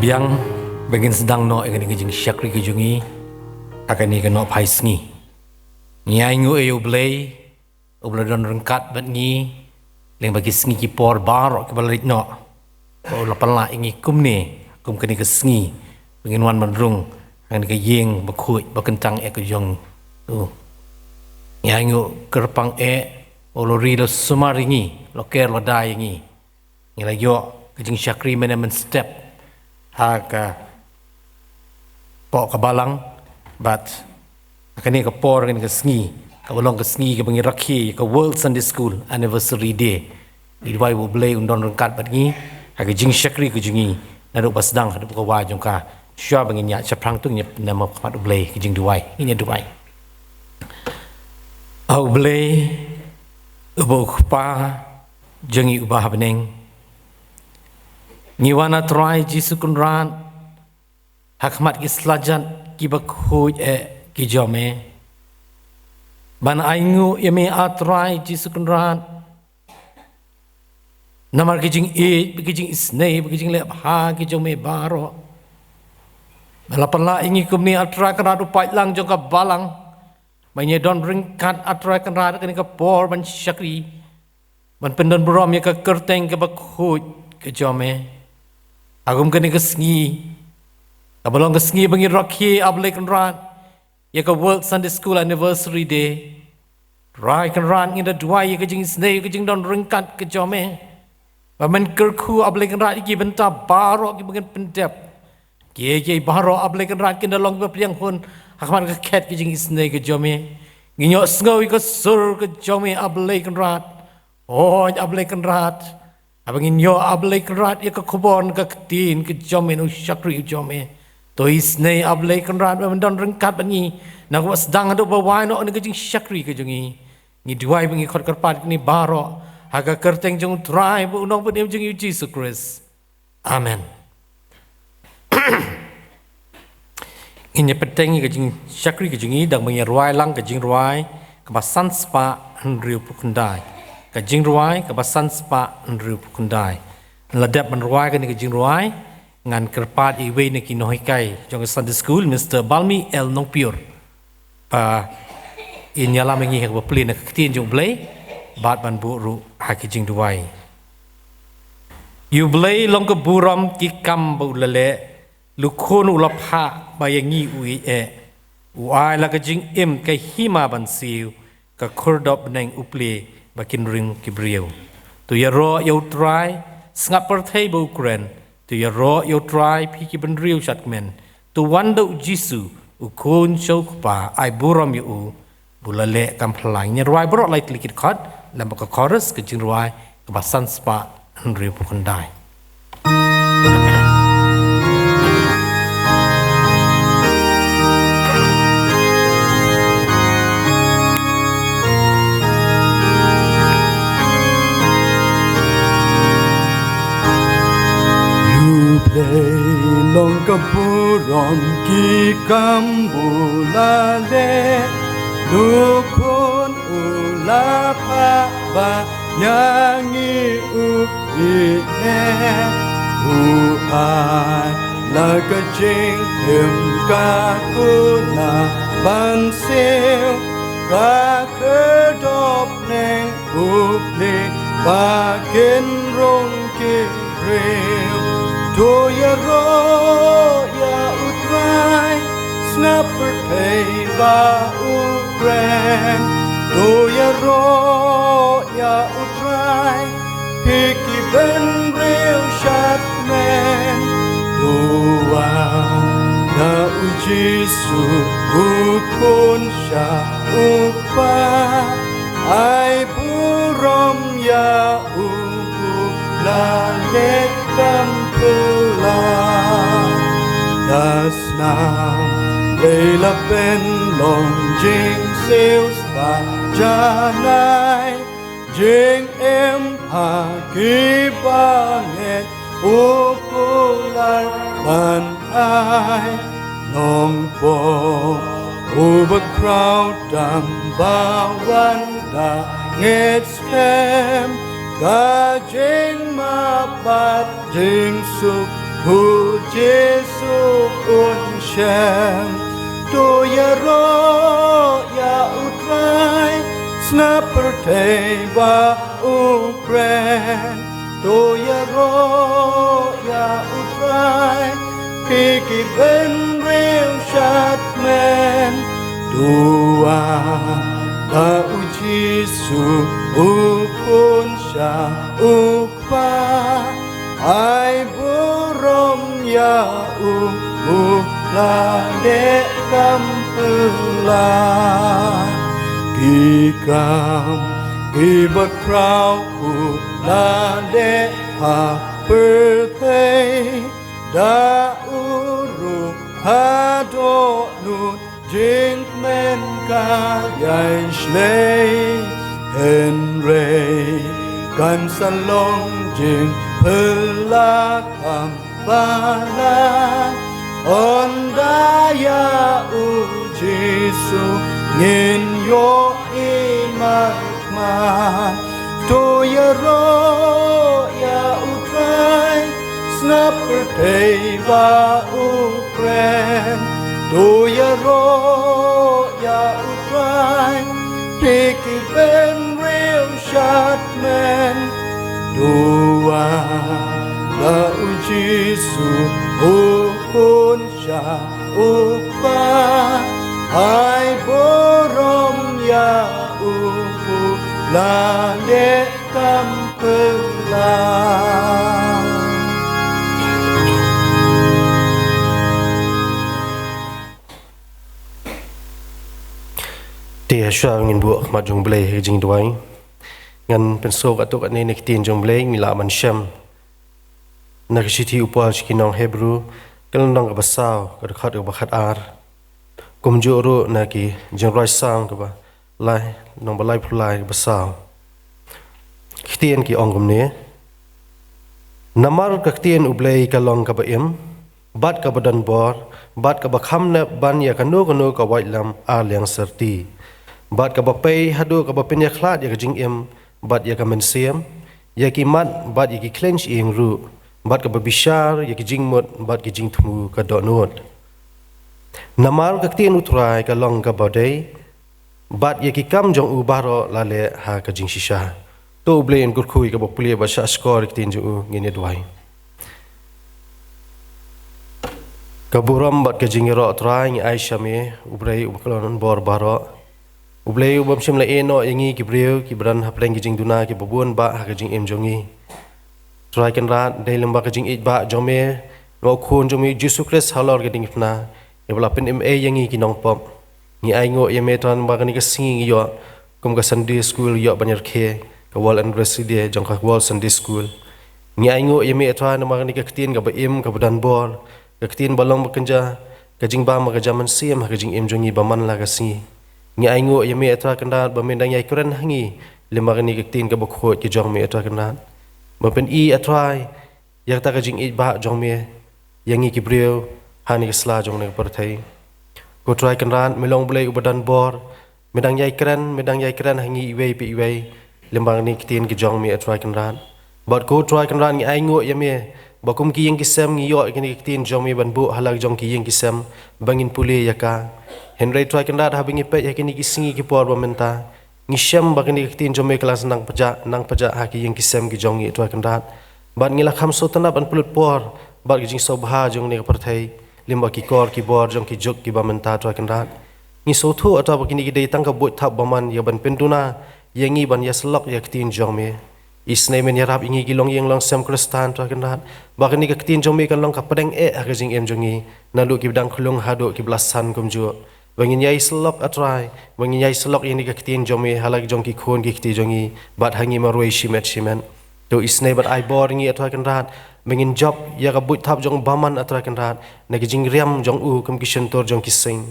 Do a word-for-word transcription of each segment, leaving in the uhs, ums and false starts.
Biang ba ngin sdang noh ïa kane ka jingshakri ka jong ngi ha kane ka nohphai sngi. Ngi ainguh ïa U Blei uba la don ryngkat bad ngi lyngba ki sngi ki por baroh kiba la leit noh, ba u la pynlah ïa ngi kumne, kum kane ka sngi ba ngin wan ban rung ha kane ka ïing bakhuid bakyntang eh ka jong u. Ngi ainguh kyrpang eh ba u la ri la sumar ïa ngi, la ker la dai ïa ngi. Ngi la ïoh ka jingshakri mynne mynstep ha ka, hapoh ka balang, bad ha kane ka por, kane ka sngi kaba long ka sngi kaba ngi rakhe ïa ka World Sunday School Anniversary Day. Ngi duwai ba U Blei un don ryngkat bad ngi ha ka jingshakri ka jong ngi naduh ba sdang haduh ba ka wai jong ka. Shuwa ba ngin ïaid shaphrang, to ngin ïa pyndonkam ha khmat U Blei ha ka jingduwai. Ngin ïa duwai. A U Blei uba U Kpa jong ngi uba ha bneng, ngi wan, A Trai Jisu Kynrad, ha khmat ki slajat kiba khuid eh ki jong me, ban ainguh ïa me, A Trai Jisu Kynrad, namar ki jingïeit, ki jingisynei, ki jingleh bha ki jong me baroh. Me la pynlah ïa ngi kumne, A Trai Kynrad, u paidlang jong ka balang, ba ngin ïa don ryngkat, A Trai Kynrad, kane ka por ban shakri, ban pyndonburom ïa ka kyrteng kaba khuid ka jong me. Ha kum kane ka sngi kaba long ka sngi ba ngi rakhe, A Blei Kynrad, ïa ka World Sunday School Anniversary Day, Trai Kynrad, ngi da duwai ïa ka jingisynei, ka jingdon ryngkat ka jong me, ba men kyrkhu, A Blei Kynrad, ïa ki bynta baroh kiba ngin pyndep. Kiei kiei baroh, A Blei Kynrad, kin da long kiba pdiang hun ha khmat ka khet ka jingisynei ka jong me. Ngin ïohsngew ïa ka sur ka jong me, A Blei Kynrad. Hooid, A Blei Kynrad, haba ngin ïoh, A Blei Kynrad, ïa ka khubor na ka ktien ka jong me, na u shakri u jong me, to isynei, A Blei Kynrad, ba men don ryngkat bad ngi na kaba sdang haduh ba wai noh kane ka jingshakri ka jong ngi. Ngi duwai ba ngi khot kyrpad kine baroh ha ka kyrteng jong U Trai bad U Nongpynim jong ngi, U Jisu Khrist. Amen. Ngin ïa bteng ïa ka jingshakri ka jong ngi da kaba ngin ïa rwai lang ka jingrwai kaba san spah hynriewphew khyndai. Ka jingrwai kaba san spah hynriewphew khyndai. Lada dep ban rwai kane ka jingrwai, ngan kyrpad ïa iwei na ki nonghikai jong ka Sunday School, Mister Balmi L Nongpyiur, ba un ïalam ïa ngi ha kaba plie na ka ktien jong U Blei bad ban buh ruh ha ki jingduwai. Ïa U Blei long ka burom ki kam ba u la leh, la khun u la phah ba ïa ngi u ïeit eh. U ai la ka jingim, ka hima ban siew, ka khyrdop bneng u plie ba kin ring ki briew. To ïaroh ïa U Trai, sngap pyrthei ba u kren. To ïaroh ïa U Trai, phi ki bynriew shadkmen. To wan da U Jisu, u Khun sha U Kpa, ai burom ïa u ba u la leh kam phylla. Ngin rwai baroh lai tylli ki dkhot lem bad ka chorus, ka jingrwai kaba san spah hynriewphew khyndai. Ïa U Blei long ka burom ki kam ba u la leh, la khun u la phah ba ïa ngi u ïeit eh. U ai la ka jingim, ka khun la ban siew, ka khyrdop bneng u plie ba kin ring ki briew. To ïaroh ïa U Trai, sngap pyrthei ba u kren. To ïaroh ïa U Trai, phi ki bynriew shadkmen. To wan da U Jisu, u Khun sha U Kpa, ai burom ïa u ba u la leh kam phylla. Da snam Blei la pynlong jingsiew spah janai, jingim ha ki bangeit u kular ban ai. Nongpop uba khraw tam ba wan da ngeit skhem, ka jingmap bad jingsuk U Jisu un shem. To ïaroh ïa U Trai, sngap pyrthei ba u kren. To ïaroh ïa U Trai, phi ki bynriew shadmen. To wan ba U Jisu u khun sha U Kpa, ai burom ïa u, u la leh kam phylla. Ki kam kiba khraw u la leh ha pyrthei, da u ruh ha dohnud jingkmen ka ïai shlei. Hynrei kan sa long jingphylla kam palat, ynda ïa U Jisu ngin ïohi markhmat. To ïaroh ïa U Trai, sngap pyrthei ba u kren. To ïaroh ïa U Trai, phi ki bynriew shadmen. To wan ba U Jisu u khun sha U Kpa, ai burom ïa u, u la leh kam phylla. Te shuwa ngin buh khmat jong U Blei ha ka jingduwai. Ngan pynsngew katto katne na ki ktien jong U Blei, ngi lah ban shem na ka shithi U Paul sha ki nong Hebru, ka lynnong kaba saw, ka dkhot kaba khatar. Kumjuh ruh na ki Jingrwai Salm kaba lai, lynnong ba laiphew lai, kaba saw. Ki ktien ki ong kumne: Namar ka ktien U Blei ka long kaba im bad kaba donbor bad kaba kham nep ban ïa kano kano ka waitlam ar liang syrti, bad kaba pei haduh kaba pynïakhlad ïa ka jingim bad ïa ka mynsiem, ïa ki mat bad ïa ki khleiñ shyieng ruh, bad kaba bishar ïa ki jingmut bad ki jingthmu ka dohnud. Namar ka ktien U Trai ka long kaba dei, bad ïa ki kam jong u baroh la leh ha ka jingshisha. To U Blei un kyrkhu ïa kaba pule bad shahshkor ïa ka ktien jong u. Ngin ïa duwai. Ka burom bad ka jingïaroh Trai ngi ai sha me, U Blei uba kyllon bor baroh. U Blei u bym shym la ïehnoh ïa ngi ki briew kiba don hapdeng ki jingduna kiba bun bah ha ka jingim jong ngi. Trai Kynrad, dei lyngba ka jingïeit bah jong me, lyngba U Khun jong me U Jisu Khrist halor ka diengphna, ïa ba la pynim ei ïa ngi ki nongpop. Ngi ainguh ïa me Trai namar kane ka sngi ngi ïoh kum ka Sunday School ïoh ban ïarkhie, ka World Anniversary Day jong ka World Sunday School. Ngi ainguh ïa me Trai namar kane ka ktien kaba im, kaba donbor, ka ktien ba long ba kynja, ka jingbam ka jam mynsiem ha ka jingim jong ngi ba man la ka sngi. Ngi ainguh ïa me Trai Kynrad ba me dang ïai kren ha ngi lyngba kane ka ktien kaba khuid ka jong me Trai Kynrad. Ba pyni Trai ïa kata ka jingïeit bah jong me ïa ngi ki briew ha kane ka sla jong kane ka pyrthei. Ko Trai Kynrad, me long U Blei uba donbor, me dang ïai kren, me dang ïai kren ha ngi iwei pa iwei lyngba kane ka ktien ka jong me Trai Kynrad. Bad ko Trai Kynrad, ngi ainguh ïa me ba kum ki ïing ki sem ngi ïoh ïa kane ka ktien jong me ban buh ha la ka jong ki ïing ki sem ba ngin pule ïa ka. Hynrei Trai Kynrad, haba ngi peit ha kine ki sngi ki por ba mynta, ngi shem ba kane ka ktien jong me ka la sdang pajah, nang pajah ha ki ïing ki sem ki jong ngi Trai Kynrad. Bad ngi la kham sngewtynnat ban pynlut por bad ka jingsngewbha jong kane ka pyrthei lyngba ki kor ki bor jong ki juk kiba mynta Trai Kynrad. Ngi sngewthuh Trai ba kine ki dei tang ka buit thap ba man ïa ban pynduna ïa ngi ban ïasyllok ïa ka ktien jong me. Isynei men ïarap ïa ngi ki longïing longsem Khristan Trai Kynrad, ba kane ka ktien jong me kan long ka pdeng eh ha ka jingim jong ngi, naduh kiba dang khlung haduh kiba la san kumjuh. Ba ngin ïai syllok Trai, ba ngin ïai syllok ïa kane ka ktien jong me ha la ki jong ki khun ki kti jong ngi bad ha ngi marwei shimet shimet. To isynei bad ai bor ïa ngi Trai Kynrad ba ngin jop ïa ka buit thap jong u bymman Trai Kynrad na ka jingriam jong u kum ki shyntur jong ki sing.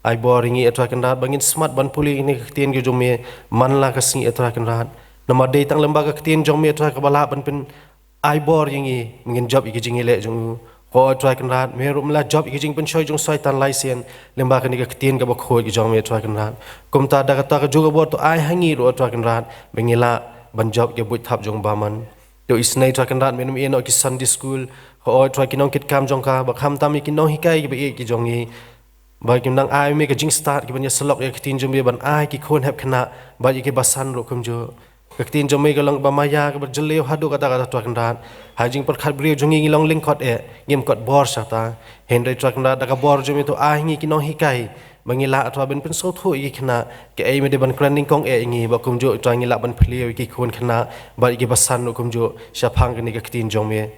Ai bor ïa ngi Trai Kynrad ba ngin smat ban pule ïa kane ka ktien ka jong me man la ka sngi Trai Kynrad. Namar dei tang lyngba ka ktien jong me Trai kaba lah ban pyn ai bor ïa ngi ba ngin jop ïa ka jingïaleh jong u. Ko Trai Kynrad, me ruh me la jop ïa ka jingpynshoi jong u Soitan lai sien lyngba kane ka ktien kaba khuid ka jong me Trai Kynrad. Kumta da kata ka jubor to ai ha ngi ruh Trai Kynrad ba ngin lah ban jop ïa ka buit thap jong u bymman. To isynei Trai Kynrad, men ym ïeh noh ki Sunday school, hooid Trai ki nongkitkam jong ka, bad khamtam ïa ki nonghikai kiba ïeit ki jong ngi. Ba kim nang ai me ka jingstad, ki ban ïasyllok ïa ka ktien jong me, ban ai ki khun hep khynnah, bad ïa ki basan ruh kumjuh. Ka ktien jong me ka long kaba maïa, kaba jylliew haduh katta katta Trai Kynrad. Ha jingpyrkhat briew jong ngi ngi long lyngkot eh, ngim kot bor shata. Hynrei Trai Kynrad, da ka bor jong me to ai ngi ki nonghikai, ba ngi lah Trai ban pynsngewthuh ïa ki khynnah, kaei me dei ban kren nyngkong eh ïa ngi, bad kumjuh Trai ngi lah ban plie ïa ki khun khynnah, bad ïa ki basan ruh kumjuh, shaphang kane ka ktien jong me.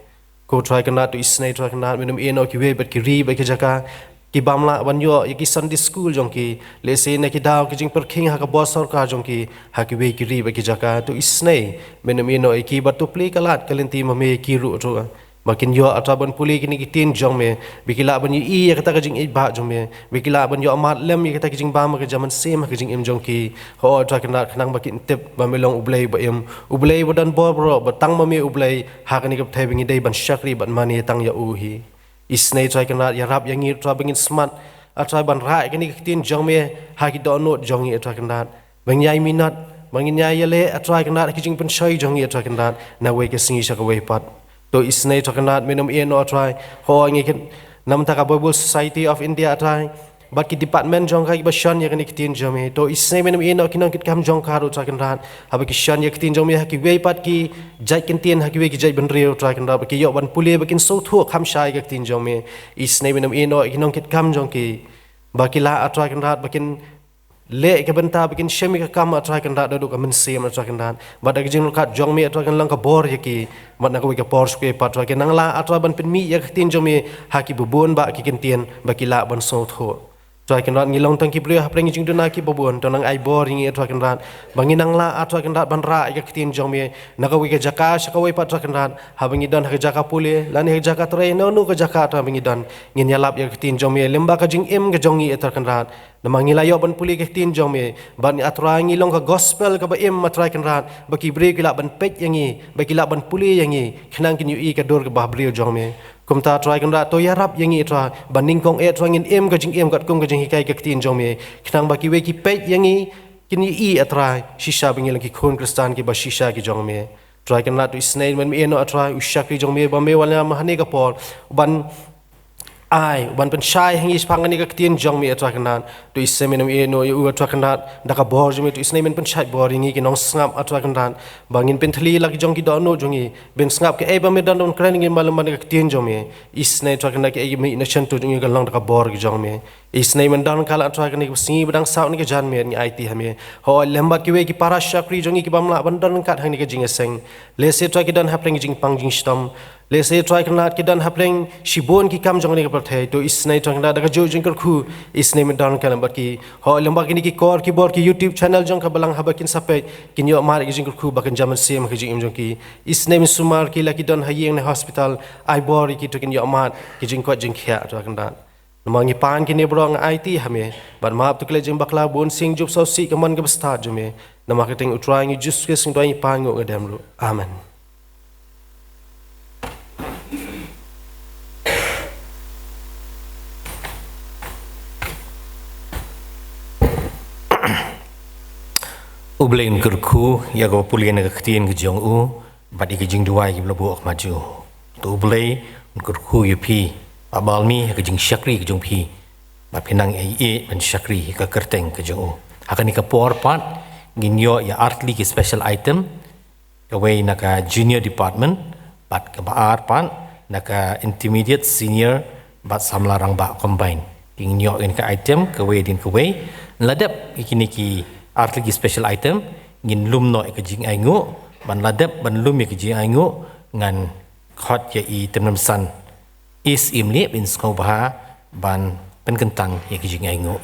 Ko Trai Kynrad, to isynei Trai Kynrad, men ym ïeh noh kiwei pat ki ri bad ki jaka, ki bym lah ban ïoh ïa ki Sunday school jong ki, lehse na ki daw ki jingpyrkhing ha ka bor sorkar jong ki, ha kiwei ki ri bad ki jaka, to isynei, men ym ïeh noh ïa ki, bad to plie ka lad ka lynti ma me ïa ki ruh ruh. Ba kin ïoh Trai ban pule kine ki ktien jong me, ba ki lah ban ïohi ïa kata ka jingïeit bah jong me, ba ki lah ban ïoh mad lem ïa kata ka jingbam ka jaman siem ha ka jingim jong ki. Hooid Trai Kynrad, khnang ba kin tip ba me long U Blei ba im, U Blei ba don bor baroh, ba tang ma me U Blei, ha kane ka pyrthei ba ngi dei ban shakri bad mane tang ïa u hi. Isynei Trai Kynrad, ïarap ïa ngi Trai ba ngin smat, Trai ban rah ïa kane ka ktien jong me, ha ki dohnud jong ngi Trai Kynrad. Ba ngin ïai minot, ba ngin ïai ïaleh Trai Kynrad, ha ki jingpynshoi jong ngi Trai Kynrad, na kawei ka sngi sha kawei pat. To isynei Trai Kynrad, men ym ïeh noh Trai, hooid ngi kin, na bynta ka Bible Society of India Trai, bad ki department jong ka kiba shon ïa kane ka ktien jong me. To isynei men ym ïeh noh ki nongkitkam jong ka ruh Trai Kynrad, haba ki shon ïa ka ktien jong me, ha kiwei pat ki jait kyntien, ha kiwei ki jait bynriew Trai Kynrad, ba ki ïoh ban pule, ba kin sngewthuh kham shai ïa ka ktien jong me. Isynei men ym ïeh noh ki nongkitkam jong ki, ba ki lah Trai Kynrad, ba kin leh ïa ka bynta, ba kin shem ïa ka kam Trai Kynrad, da duh ka mynsiem Trai Kynrad. Bad da ka jingryngkat jong me Trai kan long ka bor ïa ki, bad na kawei ka por sha kawei pat Trai kin nang lah Trai ban pynmih ïa ka ktien jong me, ha kiba bun bah ki kyntien, ba ki lah ban sngewthuh. Trai Kynrad, ngi long tang ki briew hapdeng ki jingduna kiba bun, to nang ai bor ïa ngi Trai Kynrad, ba ngin nang lah Trai Kynrad ban rah ïa ka ktien jong me, na kawei ka jaka sha kawei pat Trai Kynrad, haba ngi don ha ka jaka pule, lane ha ka jaka trei, na kano ka jaka Trai ba ngi don, ngin ïalap ïa ka ktien jong me, lem bad ka jingim ka jong ngi Trai Kynrad. Namar ngi la ïoh ban pule ka ktien jong me, bad ngi Trai ngi long ka gospel kaba im Trai Kynrad, ba ki briew ki lah ban peit ïa ngi, ba ki lah ban pule ïa ngi, khnang kin ïohi ka dur kaba briew jong me. Kumta Trai Kynrad, to ïarap ïa ngi Trai, ba nyngkong eh Trai ngin im ka jingim katkum ka jinghikai ka ktien jong me, khnang ba kiwei ki peit ïa ngi, kin ïohi Trai, shisha ba ngi long ki khun Khristan kiba shisha ki jong me. Trai Kynrad, to isynei men ym ïeh noh Trai, u shakri jong me ba me wan ïa ma hane ka por, ban ai, ban pynshai ha ngi shaphang kane ka ktien jong me Trai Kynrad. To isynei men ym ïeh noh ïa u Trai Kynrad, da ka bor jong me, to isynei men pynshai bor ïa ngi ki nongsngap Trai Kynrad, ba ngin pynthylli la ki jong ki dohnud jong ngi, ban sngap kaei ba me don ban kren ïa ngi malam ban ka ktien jong me. Isynei Trai Kynrad, kaei ba mih na shyntur jong ngi ka long da ka bor ka jong me. Isynei men don ka la Trai kane ka sngi ba dang saw ne ka janmiet ngi aiti ha me. Hooid lem bad kiwei ki para shakri jong ngi ki bym lah ban don ryngkat ha kane ka jingïaseng. Lehse Trai ki don hapdeng ki jingpang jingshitom. Lehse Trai Kynrad ki don hapdeng shibun ki kam jong kane ka pyrthei. To isynei Trai Kynrad da ka juh jingkyrkhu, isynei men don ryngkat lem bad ki. Hooid lem bad kine ki kor ki bor ki YouTube channel jong ka balang haba kin sa peit, kin ïoh mad ïa ka jingkyrkhu ba kan jam mynsiem ha ka jingim jong ki. Isynei men sumar ki la ki don ha ïing ne hospital, ai bor ïa ki to kin ïoh mad ïa ka jingkoit jingkhiah Trai Kynrad. Namar ngi pan kine baroh ngi aiti ha me, bad map to klet jingbakla bun sing jop sawsih ka mon kaba stad jong me. Namar ka kyrteng u Trai ngi Jisu Khrist ngi duwai ngi pan nguh ngi dem ruh. Amen. U Blei un kyrkhu ïa ka pule na ka ktien ka jong u, bad ïa ka jingduwai kiba la buh ha khmat jong u. To u Blei un kyrkhu ïa phi, ba balmi ha ka jingshakri ka jong phi, ba phin nang ïai ïeit ban shakri ha ka kyrteng ka jong u. Ha kane ka por pat ngin ïoh ïa artylli ki special item, kawei na ka junior department, bad kaba ar pat na ka intermediate, senior, bad samla rangbah combine. Ngin ïoh ïa ka item kawei hadien kawei. La dep ïa kine ki artylli ki special item, ngin lum noh ïa ka jingainguh, ban la dep ban lum ïa ka jingainguh, ngan khot ïa i Tymmen Basan East Imlieh ban sngewbha ban pynkyntang ïa ka jingainguh.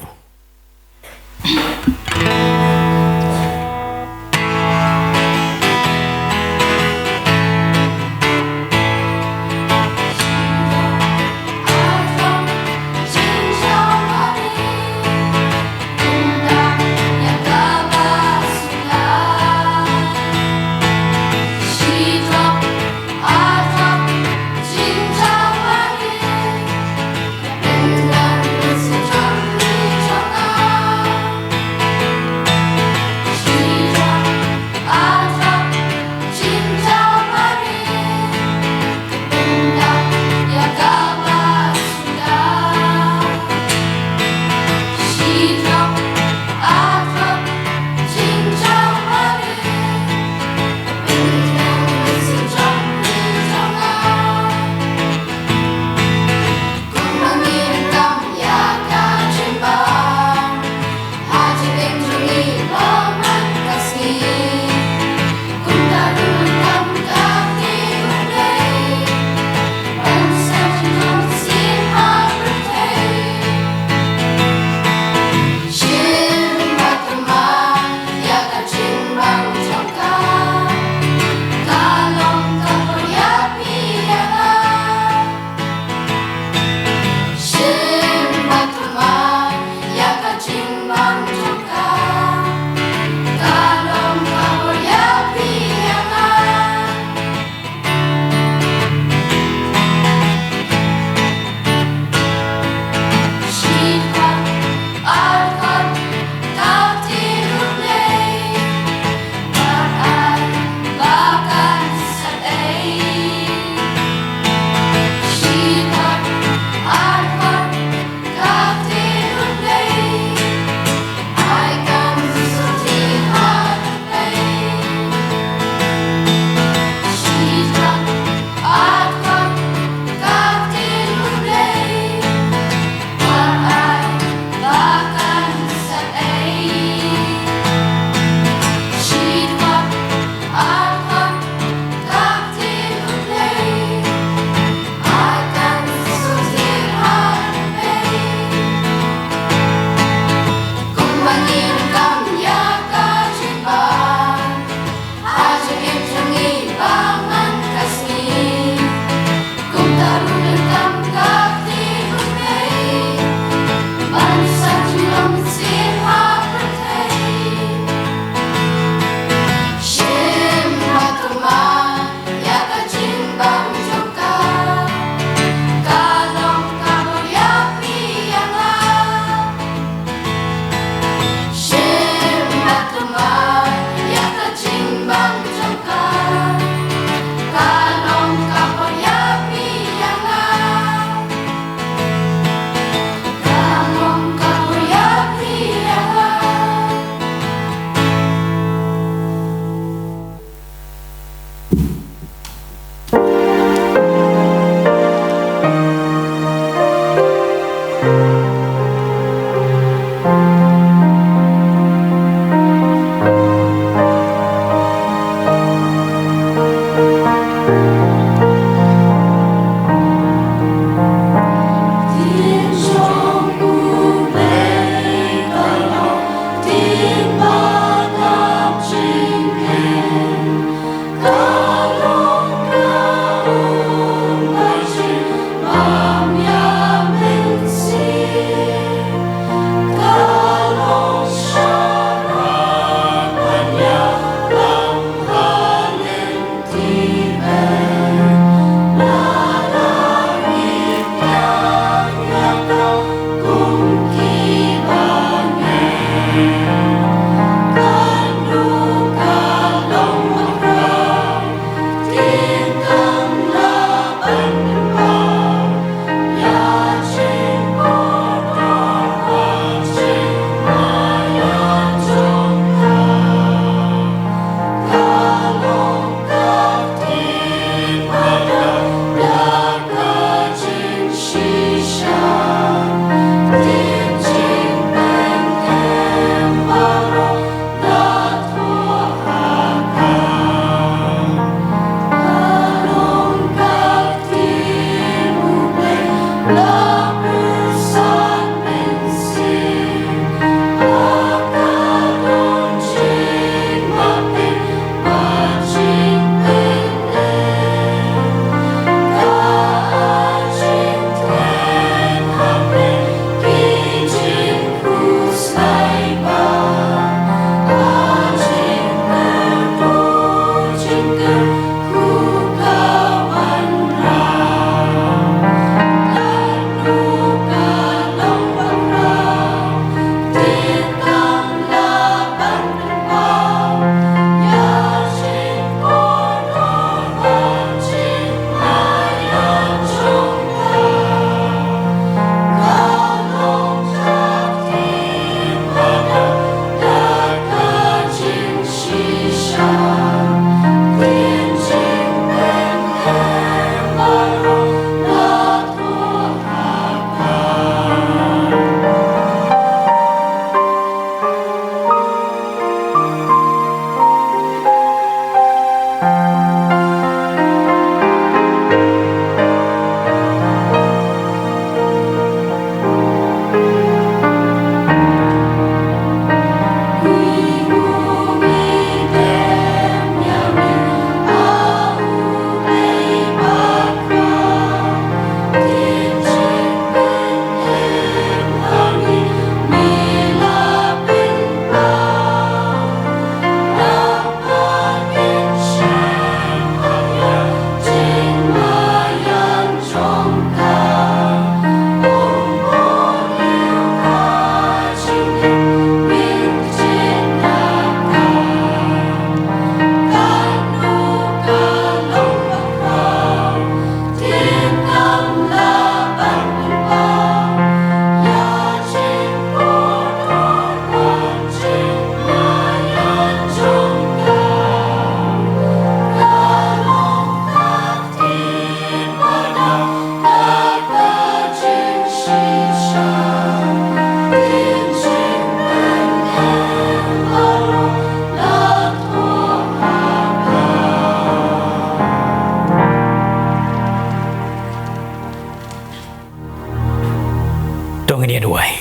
To ngin ïa duwai.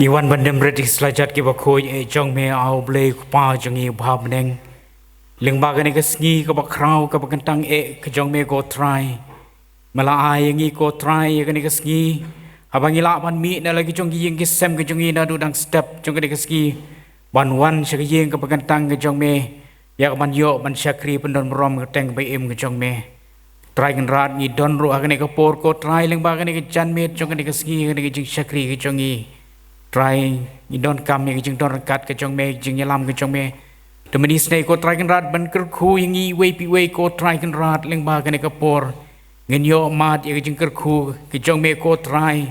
Ngi wan ban dem rit ïa ki slajat kiba khuid eh jong me, A U Blei Kpa jong ngi uba ha bneng. Lyngba kane ka sngi kaba khraw kaba kyntang eh ka jong me ko Trai, me la ai ïa ngi ko Trai ïa kane ka sngi, haba ngi lah ban mih na la ki jong ki ïing ki sem ka jong ngi naduh dang step jong kane ka sngi, ban wan sha ka ïing kaba kyntang ka jong me, ïa ka ban ïoh ban shakri pyndon burom ka kyrteng kaba im ka jong me. Trai Kynrad, ngi don ruh ha kane ka por ko Trai lyngba kane ka janmiet jong kane ka sngi, kane ka jingshakri ka jong ngi. Trai, ngi donkam ïa ka jingdon ryngkat ka jong me, ka jingïalam ka jong me. Te mynne isynei ko Trai Kynrad ban kyrkhu ïa ngi iwei pa iwei ko Trai Kynrad lyngba kane ka por. Ngin ïoh mad ïa ka jingkyrkhu ka jong me ko Trai.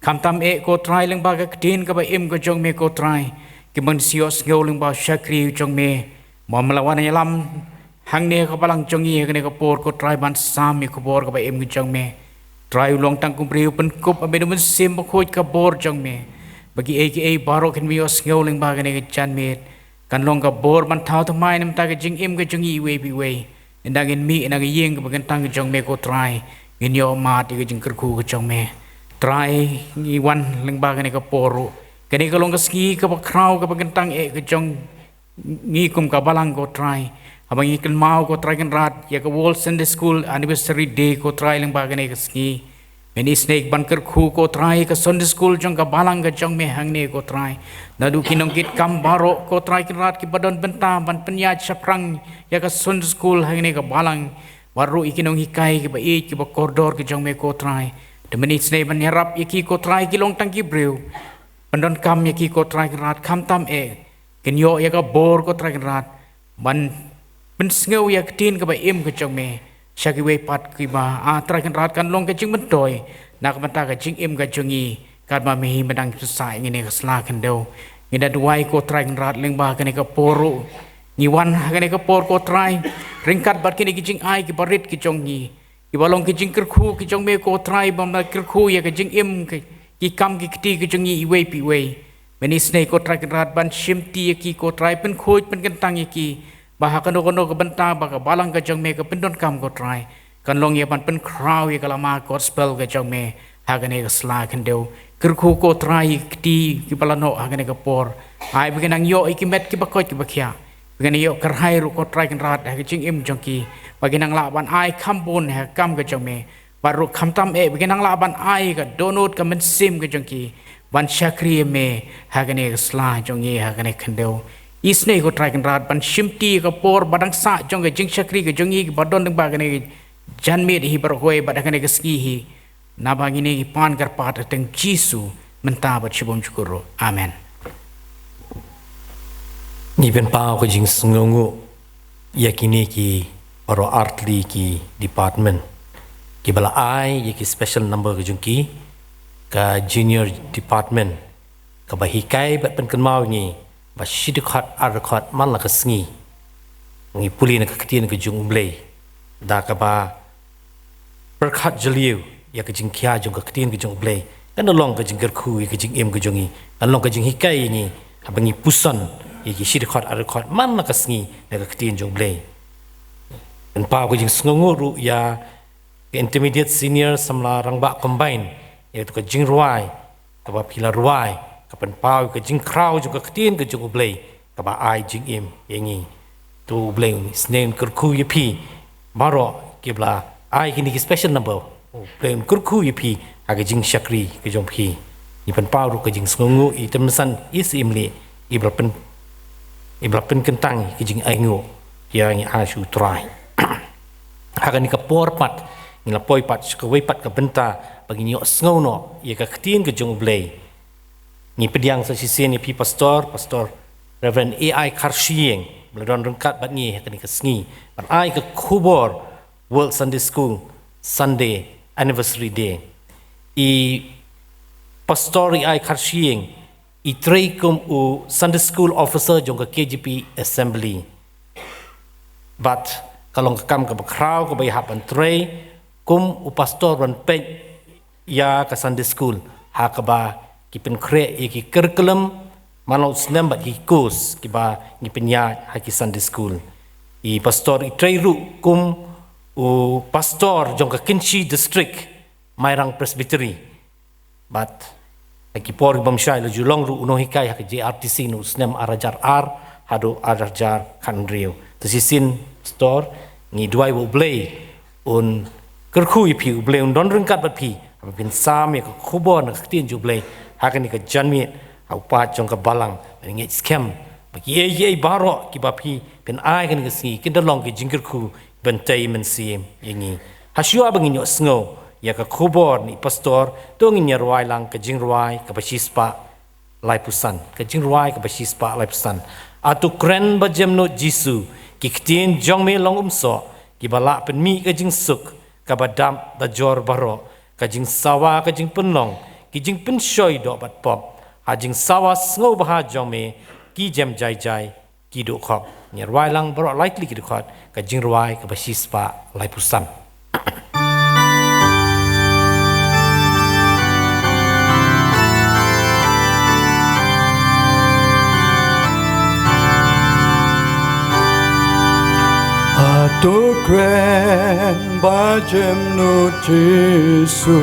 Khamtam eh ko Trai lyngba ka ktien kaba im ka jong me ko Trai, kiba ngin sa ïohsngew lyngba u shakri jong me, ba me la wan ïalam hangne ha ka balang jong ngi ha kane ka por ko Trai ban sam ïa ka khubor kaba im ka jong me. Trai, u long tang kum u briew, pynkup ha me da u Mynsiem Bakhuid ka bor jong me, ba kiei kiei baroh kin ïohsngew lyngba kane ka janmiet. Kan long ka bor ban thaw thymmai na ka bynta ka jingim ka jong ngi iwei pa iwei. Ynda ngin mih na ka ïing kaba kyntang ka jong me ko Trai, ngin ïoh mad ïa ka jingkyrkhu ka jong me. Trai, ngi wan lyngba kane ka por ruh. Kane ka long ka sngi kaba khraw kaba kyntang eh ka jong ngi kum ka balang ko Trai. Haba ngi kynmaw ko Trai Kynrad ïa ka World Sunday School Anniversary Day ko Trai lyngba kane ka sngi. Mynne isynei ban kyrkhu ko Trai ka Sunday School jong ka balang ka jong me hangne ko Trai. Naduh ki nongkitkam baroh ko Trai Kynrad kiba don bynta ban pynïaid shaphrang ïa ka Sunday School hangne ka balang. Bad ruh ïa ki nonghikai kiba ïeit kiba kordor ka jong me ko Trai. Te mynne isynei ban ïarap ïa ki ko Trai, ki long tang ki briew. Pyndonkam ïa ki ko Trai Kynrad, khamtam eh kin ïoh ïa ka bor ko Trai Kynrad, ban pynsngew ïa ka ktien kaba im ka jong me sha kiwei pat kiba, A Trai Kynrad, kan long ka jingmyntoi na ka bynta ka jingim ka jong ngi, katba me hi me dang pynsah ïa ngi ha kane ka sla khyndew. Ngi da duwai ko Trai Kynrad lyngba kane ka por ruh. Ngi wan ha kane ka por ko Trai ryngkat bad kine ki jingai kiba rit ki jong ngi, kiba long ki jingkyrkhu ki jong me ko Trai, ba me kyrkhu ïa ka jingim ki, ki kam ki kti ki jong ngi iwei pa iwei. Mynne isynei ko Trai Kynrad ban shimti ïa ki ko Trai, pynkhuid pynkyntang ïa ki, ba ha kano kano ka bynta ba ka balang ka jong me ka pyndonkam ko Trai, kan long ïa ban pynkhraw ïa ka lama gospel ka jong me ha kane ka sla khyndew. Kyrkhu ko Trai ïa ki kti kiba la noh ha kane ka por. Ai ba kin nang ïoh ïa ki met kiba koit kiba khiah. Ba kin nang ïoh kyrhai ruh ko Trai Kynrad ha ka jingim jong ki, ba kin nang lah ban ai kham bun ha ka kam ka jong me. Bad ruh khamtam eh ba kin nang lah ban ai ka dohnud ka mynsiem ka jong ki ban shakri ïa me ha kane ka sla jong ngi ha kane ka khyndew. Isynei ko Trai Kynrad ban shimti ka por ba dang sah jong ka jingshakri ka jong ngi kiba don lyngba kane ka janmiet hi baroh kawei bad ha kane ka sngi hi. Naba ngi ne ngi pan kyrpad ha ka kyrteng Jisu mynta bad shibun jukut ruh. Amen. Ngi pynpaw ka jingsngewnguh ïa kine ki baroh artylli ki department kiba la ai ïa ki special number ka jong ki, ka junior department kaba hikai bad pynkynmaw ïa ngi ba shi dkhot ar dkhot man la ka sngi ngi pule na ka ktien ka jong U Blei da kaba pyrkhat jylliew ïa ka jingkhia jong ka ktien ka jong U Blei. Kan long ka jingkyrkhu ïa ka jingim ka jong ngi, kan long ka jinghikai ïa ngi haba ngi puson ïa ki shi dkhot ar dkhot man la ka sngi na ka ktien jong U Blei. Pynpaw ka jingsngewnguh ruh ïa ka intermediate senior samla rangbah combine ïa ka jingrwai kaba phi la rwai ka pynpaw ka jingkhraw jong ka ktien ka jong U Blei kaba ai jingim ïa ngi. To U Blei un isynei un kyrkhu ïa phi baroh kiba la ai kine ki special number. U Blei un kyrkhu ïa phi ha ka jingshakri ka jong phi. Ngi pynpaw ruh ka jingsngewnguh ïa i Tymmen San Isymli iba la pyn iba la pynkyntang ïa ka jingainguh ïa ngi ha shu Trai. Ha kane ka por pat ngi la poi pat sha kawei pat ka bynta ba ngin ïohsngew noh ïa ka ktien ka jong U Blei. Ngi pdiang sa shisien ïa phi pastor, Pastor Reverend A I Kharshiing ba la don ryngkat bad ngi ha kane ka sngi ban ai ka khubor World Sunday School Sunday Anniversary Day. I Pastor A I Kharshiing i trei kum u Sunday School Officer jong ka K J P Assembly. Bad ka long ka kam kaba khraw kaba i hap ban trei kum u pastor ban peit ïa ka Sunday School ha kaba ki pynkhreh ïa ki curriculum man la u snem bad ki course kiba ngi pynïaid ha ki Sunday School. I pastor i trei ruh kum u pastor jong ka Kynshi District Mairang Presbytery. Bad ha ki por bym shai la ju long ruh u nonghikai ha ka J R T C na u snem ar hajar ar haduh ar hajar khathynriew. Te shisien pastor ngi duwai ba U Blei un kyrkhu ïa phi, U Blei un don ryngkat bad phi haba phin sam ïa ka khubor na ka ktien jong U Blei ha kane ka janmiet ha u paid jong ka balang. Ba ngi ngeit skhem ba kiei kiei baroh kiba phi phin ai ha kane ka sngi kin da long ki jingkyrkhu ban tei mynsiem ïa ngi. Ha shuwa ba ngin ïohsngew ïa ka khubor na i pastor to ngin ïa rwai lang ka jingrwai kaba shispah laiphew san, ka jingrwai kaba shispah laiphew san. A to kren ba jemnud Jisu, ki ktien jong me long umsoh kiba lah pynmih ka jingsuk kaba dap da jor baroh, ka jingsawa ka jingpynlong ki jingpynshoi doh bad pop. Ha jingsawa sngewbha jong me ki jem jai jai ki duh khop. Ngi rwai lang baroh lai tylli ki dkhot ka jingrwai kaba shispah laiphew san. A to kren ba jemnud Jisu,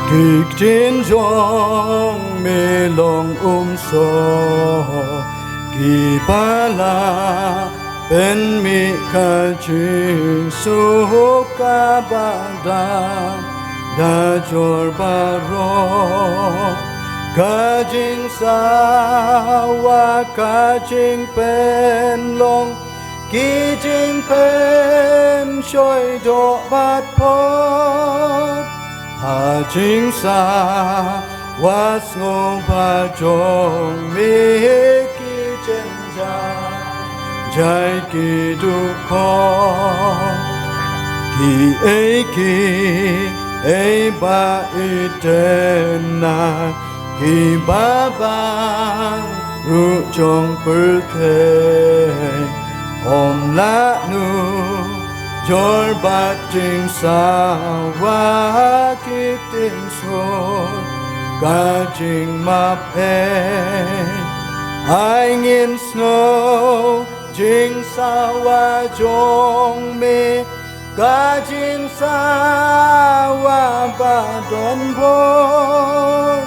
ki ktien jong me long umsoh kiba lah pynmih ka jingsuk kaba dap da jor baroh, ka jingsawa ka jingpynlong ki jingpynshoi doh bad pop. Ha jingsawa sngewbha jong me ki jem jai jai ki duh khop. Kiei kiei ba i tynnat kiba bang ruh jong pyrthei, ym lah nujor bad jingsawa ki ktien suk ka jingmap ei. Ai ngin sngew jingsawa jong me, ka jingsawa ba don bor.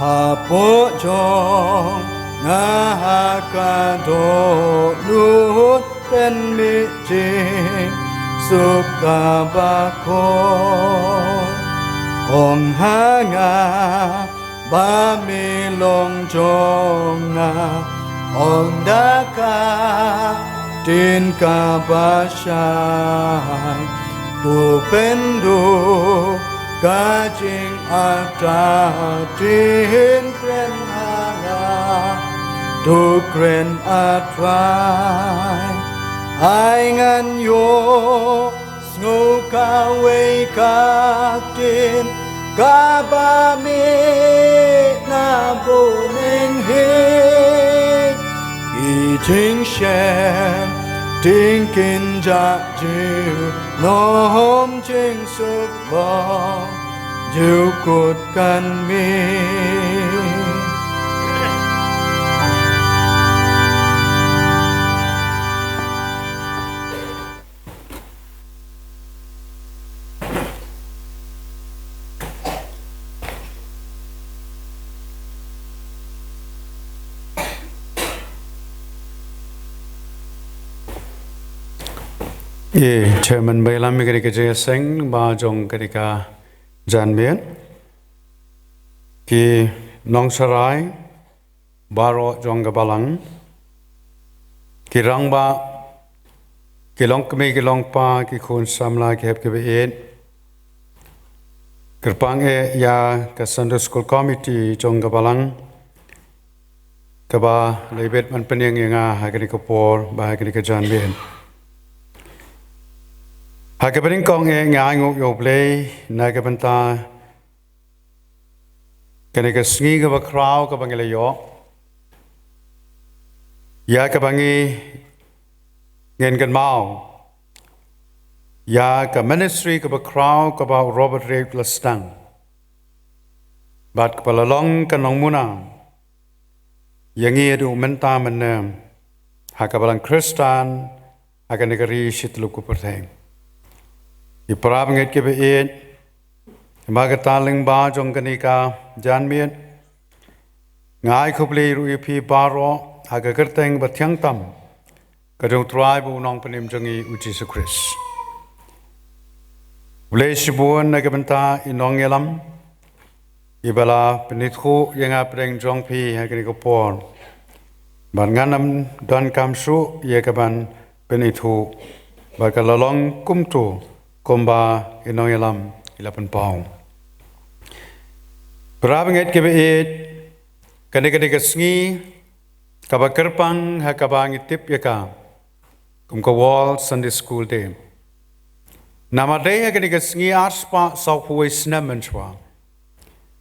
Hapoh jong nga ha ka dohnud pynmih jingsuk kaba kor. Ong ha nga ba me long jong nga, Ong da ka ktien kaba shai, to pynduh ka jingartatien kren ha nga, to kren, A Trai. Ai ngan ïohsngew kawei ka ktien kaba mih na bneng hi, ki jingshem tyngkhin jait junom, jingsuk bor jukut kan mih. Ïa, Chairman, ba ïalam ïa kane ka jingïaseng ba jong kane ka janmiet. Ki nongsharai baroh jong ka balang, ki rangbah, ki longkmie, ki longpa, ki khun samla, ki hep ki ba-ïeit. Kyrpang eh ïa ka Sunday School Committee jong ka balang, kaba la ibit ban pynïeng ïa nga ha kane ka por bad ha kane ka janmiet. Ha kaba nyngkong eh nga ainguh ïa U Blei na ka bynta kane ka sngi kaba khraw kaba ngi la ïoh, ïa kaba ngi, ngin kynmaw ïa ka ministry kaba khraw kaba u Robert Reid u la sdang, bad kaba la long ka nongmuna ïa ngi haduh mynta mynne ha ka balang Khristan ha kane ka ri shi tylli ki pyrthei. Ki para bangeit ki ba-ïeit, ha kata ka lyngba jong kane ka janmiet, nga ai khublei ruh ïa phi baroh ha ka kyrteng ba thiang tam ka jong U Trai bad U Nongpynim jong ngi U Jisu Khrist. Khublei shibun na ka bynta i nongïalam iba la pynithuh ïa nga pdeng jong phi ha kane ka por, bad ngan ym donkam shuh ïa kaban pynithuh, bad ka la long kumto kumba i nongïalam i la pynpaw. Para bangeit ki ba-ïeit, kane ka dei ka sngi kaba kyrpang ha kaba ngi tip ïa ka kum ka World Sunday School Day. Namar dei ha kane ka sngi arspah sawphew wei snem mynshuwa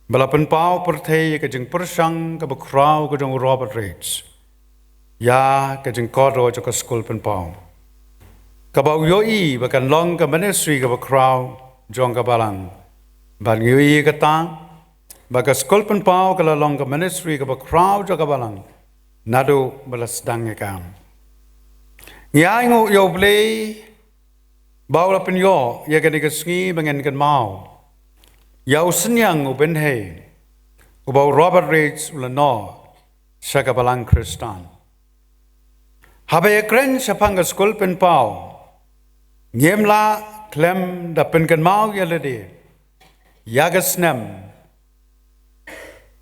ba la pynpaw pyrthei ïa ka jingpyrshang kaba khraw ka jong u Robert Reid ïa ka jingkordor jong ka skul pynpaw, kaba u ïohi ba kan long ka ministry kaba khraw jong ka balang. Bad ngi ïohi kata ba ka skul pynpaw ka la long ka ministry kaba khraw jong ka balang naduh ba la sdang ïa ka. Ngi ainguh ïa U Blei ba u la pynïoh ïa kane ka sngi ba ngin kynmaw ïa u synñiang u bynhei uba u Robert Reid u la noh sha ka balang Khristan. Haba ïakren shaphang ka skul pynpaw, ngim lah khlem da pynkynmaw ïa lade ïa ka snem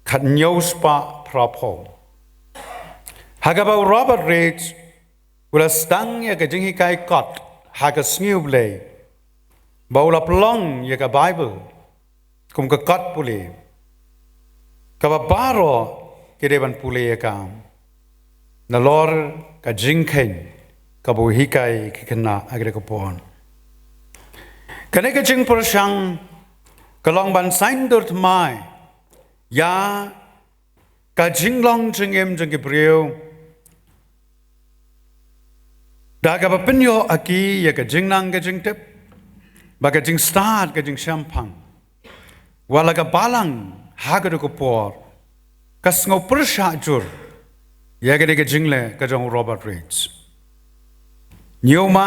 khathynñiew spah phraphew, ha kaba u Robert Reid u la sdang ïa ka jinghikai kot ha ka sngi U Blei, ba u la pynlong ïa ka Baibl kum ka kot pule, kaba baroh ki dei ban pule ïa ka nalor ka jingkheiñ kaba u hikai ki khynnah ha kane ka por. Kane ka jingpyrshang ka long ban saiñdur thymmai ïa ka jinglong jingim jong ki briew da kaba pynïoh ha ki ïa ka jingnang ka jingtip, bad ka jingstad ka jingshemphang. Wat la ka balang ha kajuh ka por ka sngew pyrshah jur ïa kane ka jingleh ka jong u Robert Reid. Ñiewma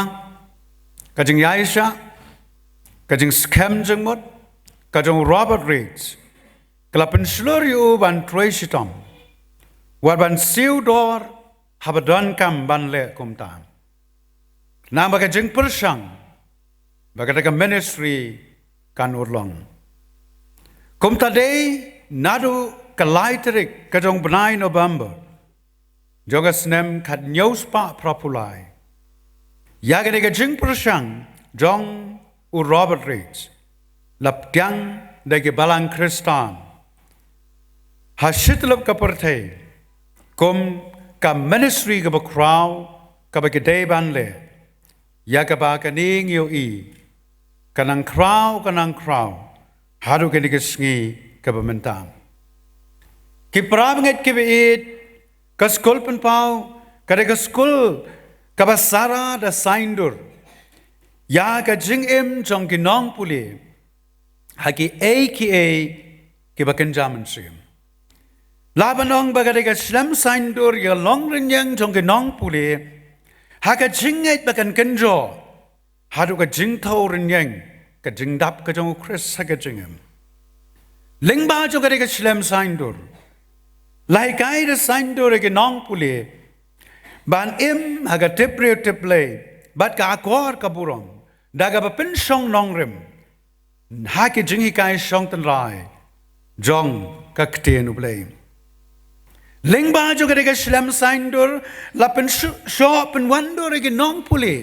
ka jingïaishah, ka jingskhem jingmut ka jong u Robert Reid ka la pynshlur ïa u ban trei shitom, wat ban siew dor haba donkam ban leh kumta, namar ka jingpyrshang ba kata ka ministry kan urlong. Kumta dei naduh ka lai tarik ka jong u bnai November, jong ka snem khathynñiew spah phra phew lai. Ïa kane ka jingpyrshang jong u Robert Raikes la pdiang da ki balang Khristan ha shi tylli ka pyrthei kum ka ministry kaba khraw kaba ki dei ban leh, ïa kaba kane ngi ïohi ka nang khraw, ka nang khraw haduh kane ka sngi kaba mynta. Ki para bangeit kiba ïeit, ka skul pynpaw ka dei ka skul kaba sara da saiñdur ïa ka jingim jong ki nongpule ha kiei kiei kiba kynja mynsiem. Lah ban ong ba ka dei ka shlem saiñdur ïa ka long rynïeng jong ki nongpule ha ka jingngeit ba kan kynjoh haduh ka jingthew rynïeng, ka jingdap ka jong u Khrist ha ka jingim. Lyngba jong ka dei ka shlem saiñdur, la hikai da saiñdur ïa ki nongpule ban im ha ka tipbriew tipblei bad ka akor ka burom da kaba pynshong nongrim ha ki jinghikai shong tynrai jong ka ktien U Blei. Lyngba jong ka dei ka shlem saiñdur la pynshoh pynwandur ïa ki nongpule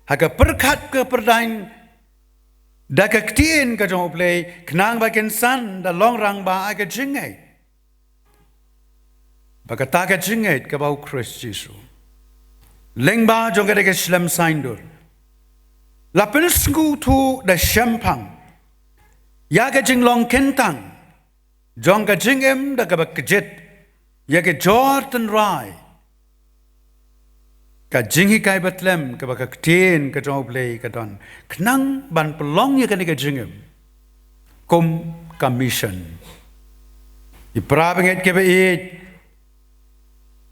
ha ka pyrkhat ka pyrdaiñ da ka ktien ka jong U Blei, khnang ba kin san da long rangbah ha ka jingngeit, ba kata ka jingngeit kaba u Khrist Jisu. Lyngba jong ka dei ka shlem saiñdur la pynsngewthuh da shemphang ïa ka jinglong kyntang jong ka jingim da kaba kjit ïa ka jor tynrai, ka jinghikai bathlem kaba ka ktien ka jong U Blei ka don, khnang ban pynlong ïa kane ka jingim kum ka mission. Ki para bangeit kiba ïeit,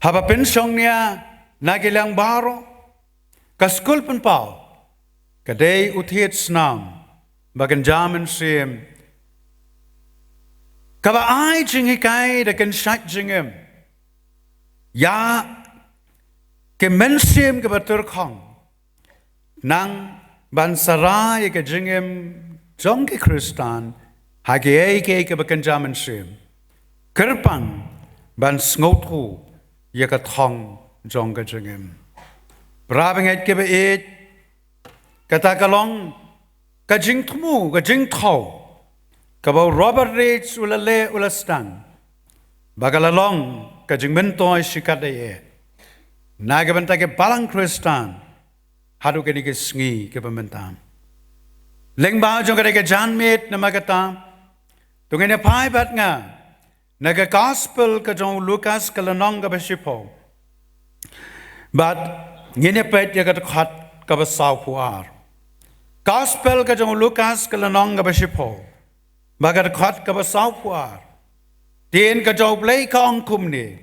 haba pynshong nia na ki liang baroh, ka skul pynpaw ka dei u thied snam ba kynja mynsiem, kaba ai jinghikai da kynshait jingim ïa ki mynsiem kiba tyrkhong, khnang ban sara ïa ka jingim jong ki Khristan ha kiei kiei kiba kynja mynsiem, kyrpang ban sngewthuh ïa ka thong jong ka jingim. Para bangeit kiba ïeit, kata ka long ka jingthmu, ka jingthaw kaba u Robert Raikes u la leh, u la sdang, ba ka la long ka jingmyntoi shikatdei eh na ka bynta ki balang Khristan haduh kane ka sngi kaba mynta. Lyngba jong ka dei ka janmiet, namar kata to ngin ïa phai bad nga na ka Gospel ka jong u Lukas ka lynnong kaba shiphew, bad ngin ïa peit ïa ka dkhot kaba sawphew ar. Gospel ka jong u Lukas ka lynnong kaba shiphew, bad ka dkhot kaba sawphew ar. Ktien ka jong U Blei ka ong kumne: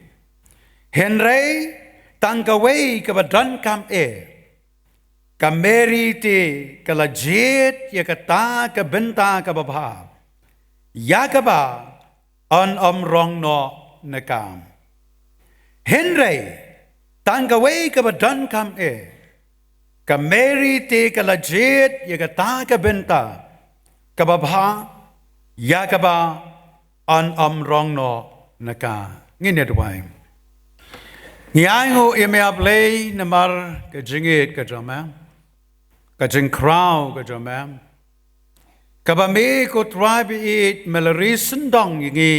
Hynrei tang kawei kaba donkam eh, ka Meri te ka la jied ïa kata ka bynta kaba bha, ïa kaba yn ym rong noh na ka. Hynrei tang kawei kaba donkam eh, ka Meri te ka la jied ïa kata ka bynta kaba bha, ïa kaba yn ym rong noh na ka. Ngin ïa duwai. Ngi ainguh ïa me, A Blei, namar ka jingïeit ka jong me, ka jingkhraw ka jong me, kaba me, ko Trai ba ïeit, me la ri sngewdong ïa ngi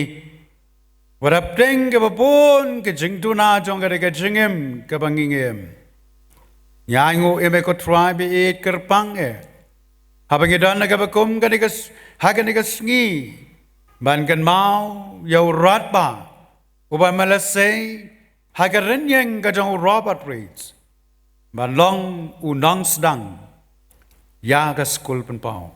wat hapdeng kaba bun ka jingduna jong ka dei ka jingim kaba ngi im. Ngi ainguh ïa me, ko Trai ba ïeit, kyrpang eh, haba ngi don ha kaba kum kane ka s-, ha kane ka sngi, ban kynmaw ïa u radbah uba me la sei ha ka rynïeng ka jong u Robert Raikes ban long u nongsdang ïa ka skul pynpaw.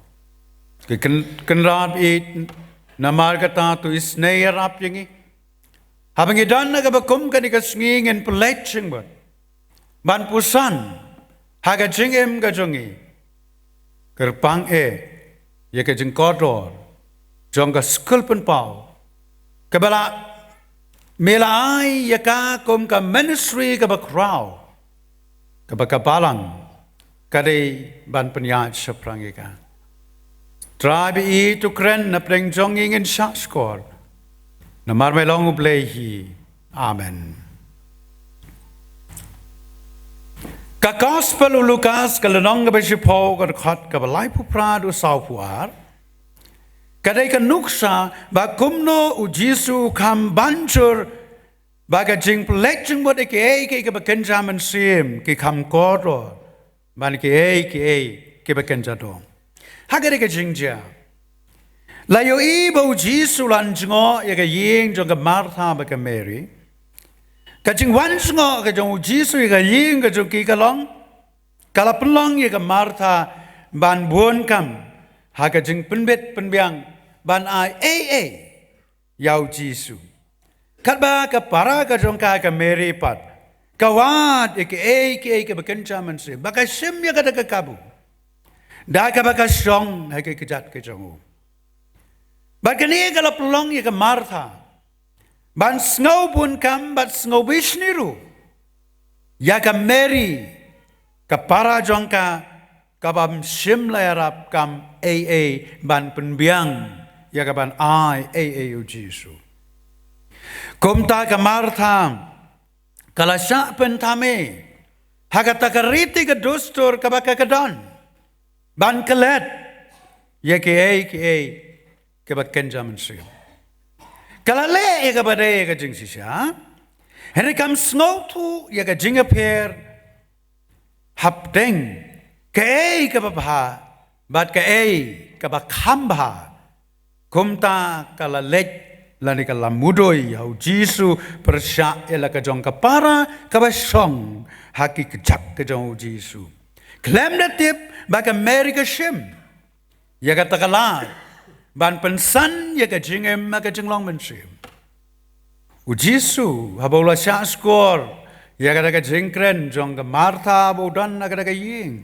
Ko Kyn-, Kynrad ba ïeit, namar kata to isynei ïarap ïa ngi. Haba ngi don ha kaba kum kane ka sngi, ngin pynleit sngewbha ban puson ha ka jingim ka jong ngi. Kyrpang eh ïa ka jingkordor jong ka skul pynpaw, kaba la, me la ai ïa ka kum ka ministry kaba khraw, kaba ka balang ka dei ban pynïaid shaphrang ïa ka. Trai ba ïeit, to kren napdeng jong ngi, ngin shah shkor, namar me long U Blei hi. Amen. Ka Gospel u Lukas, ka lynnong kaba shiphew, ka dkhot kaba laiphew phra haduh sawphew ar, ka dei ka nuksa ba kumno u Jisu u kham ban jur ba ka jingpynleit jingmut ïa kiei kiei kiba kynja mynsiem ki kham kordor ban kiei kiei kiba kynja doh. Ha kane ka jingjia, la ïohi ba u Jisu u la wan jngoh ïa ka ïing jong ka Martha bad ka Mary. Ka jingwan jngoh ka jong u Jisu ïa ka ïing ka jong ki ka long, ka la pynlong ïa ka Martha ban bun kam ha ka jingpynbit pynbiang ban ai ei ei ïa u Jisu. Katba ka para ka jong ka, ka Mary pat, ka wad ïa kiei kiei kiba kynja mynsiem, ba ka shim ïa kata ka kabu da kaba ka shong ha ki kjat ka jong u. Bad kane ka la pynlong ïa ka Martha ban sngew bun kam bad sngew bishni ruh ïa ka Mary, ka para jong ka, kabym shym la ïarap kam ei ei ban pynbiang ïa kaban ai ei ei ïa u Jisu. Kumta ka Martha ka la shah pynthame ha kata ka riti ka dustur kaba ka ka don ban klet ïa kiei kiei kiba kynja mynsiem. Ka la leh ïa kaba dei ïa ka jingshisha, hynrei kam sngewthuh ïa ka jingïapher hapdeng kaei kaba bha bad kaei kaba kham bha. Kumta ka la leit lane ka la mudui ha u Jisu pyrshah ïa la ka jong ka para kaba shong ha ki kjat ka jong u Jisu, khlem da tip ba ka Mary ka shim ïa kata ka lad ban pynsan ïa ka jingim ha ka jinglong mynsiem. U Jisu, haba u la shah shkor ïa kata ka jingkren jong ka Martha ba u don ha kata ka ïing,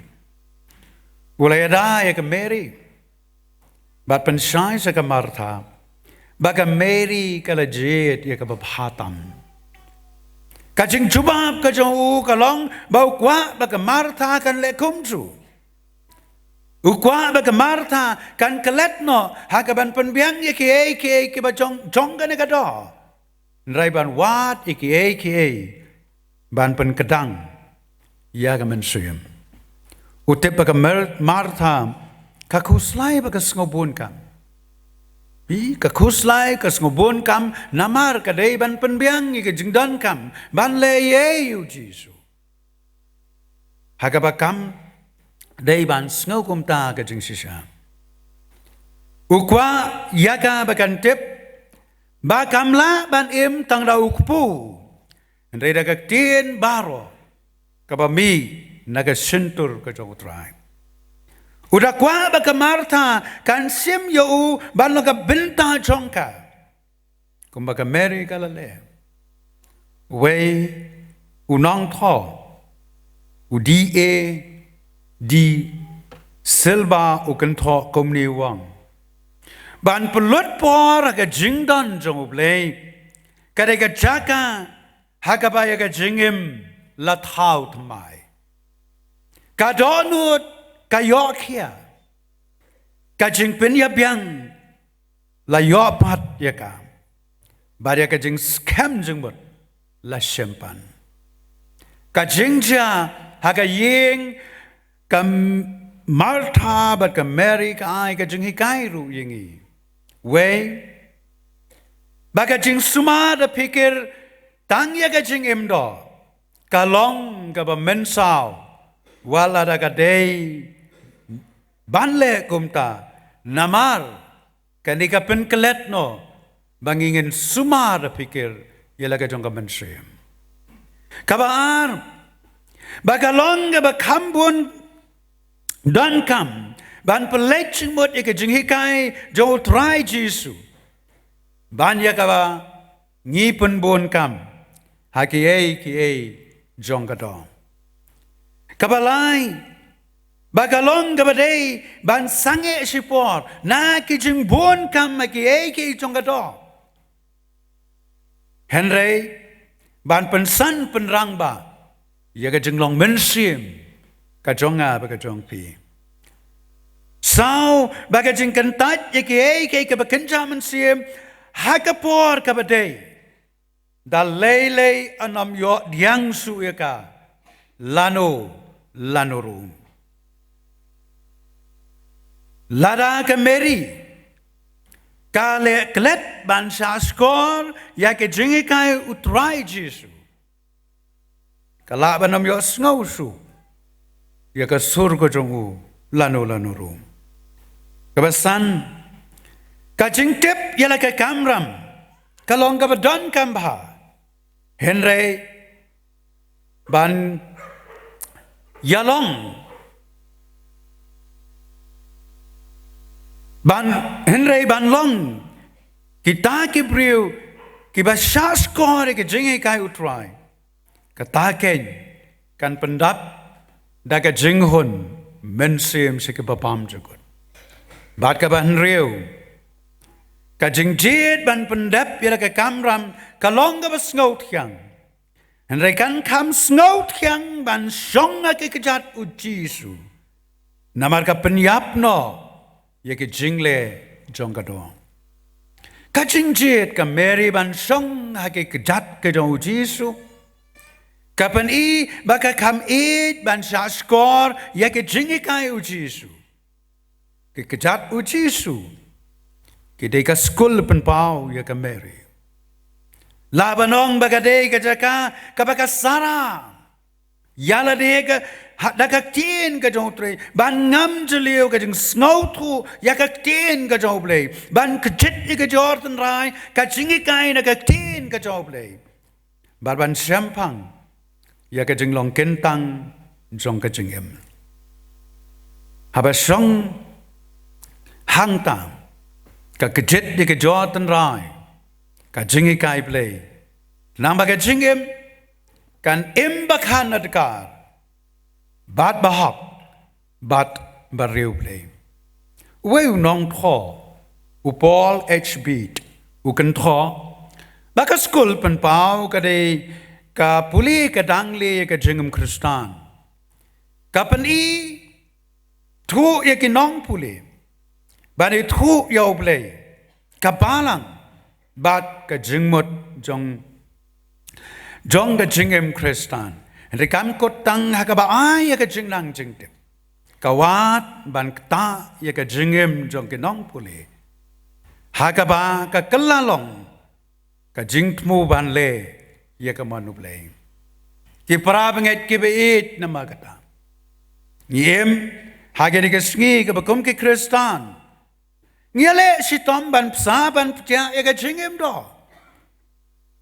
u la ïada ïa ka Mary bad pynshai sha ka Martha ba ka Mary ka la jied ïa kaba bha tam. Ka jingjubab ka jong u ka long ba u kwah ba ka Martha kan leh kumjuh. U kwah ba ka Martha kan klet noh ha kaban pynbiang ïa kiei kiei kiba jong, jong kane ka doh, hynrei ban wad ïa kiei kiei ban pynkdang ïa ka mynsiem. U tip ba ka Mar-, Martha ka khuslai bad ka sngew bun kam. Ï, ka khuslai, ka sngew bun kam, namar ka dei ban pynbiang ïa ka jingdonkam ban leh ei ei ïa u Jisu. Ha kaba kam dei ban sngew kumta ka jingshisha. U kwah ïa ka ba kan tip ba kam lah ban im tang da u kpu, hynrei da ka ktien baroh kaba mih na ka shyntur ka jong u Trai. U da kwah ba ka Martha kan shim ïa u ban long ka bynta jong ka, kumba ka Mary ka la leh. Wei u nongthoh, u D A D Silva, u kynthoh kumne, u ong: Ban pynlut por ha ka jingdon jong U Blei ka dei ka jaka ha kaba ïa ka jingim la thaw thymmai. Ka dohnud ka ïoh khia, ka jingpynïabiang la ïoh pat ïa ka, bad ïa ka jingskhem jingmut la shim pan. Ka jingjia ha ka ïing ka Martha bad ka Mary ka ai ka jinghikai ruh ïa ngi. Wei, ba ka jingsumar da phikir tang ïa ka jingim doh ka long kaba mynsaw, wat lada ka dei ban leh kumta, namar kane ka pynklet noh ba ngin sumar da phikir ïa la ka jong ka mynsiem. Kaba ar, ba ka long kaba kham bun donkam ban pynleit jingmut ïa ka jinghikai jong U Trai Jisu, ban ïa kaba ngi pynbun kam ha kiei kiei jong ka doh. Kaba lai, ba ka long kaba dei ban sangeh shipor na ki jingbun kam ha kiei kiei jong ka doh, hynrei ban pynsan pynrangbah ïa ka jinglong mynsiem ka jong nga bad ka jong phi. Saw, ba ka jingkyntait ïa kiei kiei kiba kynja mynsiem ha ka por kaba dei, da lei lei yn ym ïoh diang shuh ïa ka, lano lano ruh. Lada ka Mary ka leh klet ban shahshkor ïa ka jinghikai U Trai Jisu, ka lah ban ym ïohsngew shuh ïa ka sur ka jong u lano lano ruh. Kaba san, ka jingtip ïa la ka kamram ka long kaba donkam bha. Hynrei ban ïalong, ban, hynrei ban long kita ki briew kiba shahshkor ïa ka jinghikai U Trai, kata keiñ kan pyndap da ka jinghun mynsiem sha kiba bymjukut. Bad kaba hynriew, ka jingjied ban pyndep ïa la ka kamram ka long kaba sngewthiang. Hynrei kan kham sngewthiang ban shong ha ki kjat U Jisu, namar ka pynïap noh ïa ki jingleh jong ka doh. Ka jingjied ka Mary ban shong ha ki kjat ka jong U Jisu ka pyni ba ka kham ïeit ban shahshkor ïa ki jinghikai U Jisu. Ki kjat U Jisu ki dei ka skul pynpaw ïa ka Mary. Lah ban ong ba ka dei ka jaka kaba ka sara ïa lade ka, ha, da ka ktien ka jong U Trai, ban ngam jylliew ka jingsngewthuh ïa ka ktien ka jong U Blei, ban kjit ïa ka jor tynrai ka jinghikai na ka ktien ka jong U Blei, bad ban shemphang ïa ka jinglong kyntang jong ka jingim. Haba shong hangta, ka kjit ïa ka jor tynrai ka jinghikai Blei, namar ba ka jingim kan im ba khan adkar, bad ba hok, bad ba riewblei. Uwei u nongthoh, u Paul H. Beatty, u kynthoh ba ka skul pynpaw ka dei ka pule ka dangleh ïa ka jingim Khristan. Ka pyni thuh ïa ki nongpule ban ithuh ïa U Blei, ka balang bad ka jingmut jong, jong ka jingim Khristan. Hynrei kam kut tang ha kaba ai ïa ka jingnang jingtip, ka wad ban ktah ïa ka jingim jong ki nongpule ha kaba ka kylla long ka jingthmu ban leh ïa ka mon U Blei. Ki para bangeit kiba ïeit, namar kata ngi im ha kane ka sngi kaba kum ki Khristan ngi ïaleh shitom ban bsa ban btiah ïa ka jingim doh,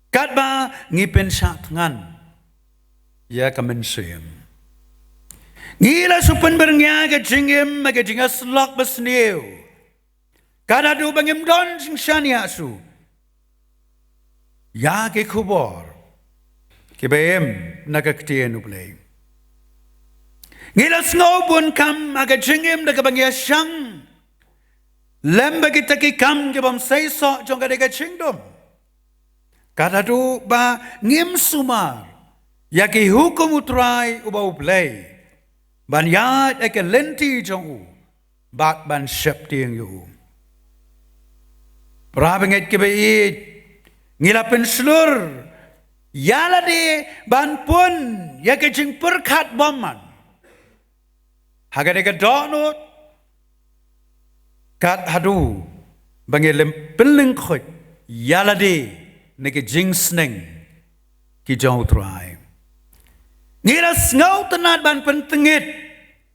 katba ngi pynshah thngan ïa ka mynsiem. Ngi la shu pynbyrngia ka jingim ha ka jingïasyllok basniew, kat haduh ba ngim don jingshaniah shuh ïa ki khubor kiba im na ka ktien U Blei. Ngi la sngew bun kam ha ka jingim da kaba ngi ïashang lem bad kita ki kam ki bym seisoh jong ka dei ka jingdum, kat haduh ba ngim sumar ïa ki hukum U Trai uba U Blei, ban ïaid ha ka lynti jong u bad ban sheptieng ïa u. Para bangeit kiba ïeit, ngi la pynshlur ïa lade ban pun ïa ka jingpyrkhat bymman ha kane ka dohnud, kat haduh ba ngi leh pynlyngkhuit ïa lade na ki jingsneng ki jong U Trai. Ngi la sngewtynnat ban pyntngit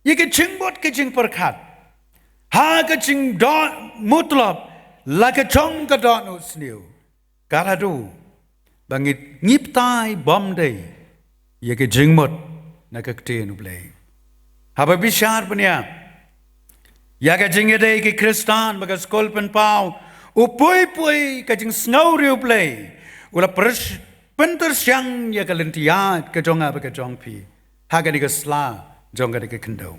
ïa ka jingmut ka jingpyrkhat ha ka jingdoh mutlop la ka jong ka dohnud sniew, kat haduh ba ngi, ngi batai bym dei ïa ka jingmut na ka ktien U Blei. Haba bishar bniah ïa ka jingïadei ki Khristan bad ka skul pynpaw, u pui pui ka jingsngew riewblei u la pyrsh-, pyntyrshiang ïa ka lynti ïaid ka jong nga bad ka jong phi ha kane ka sla jong kane ka khyndew.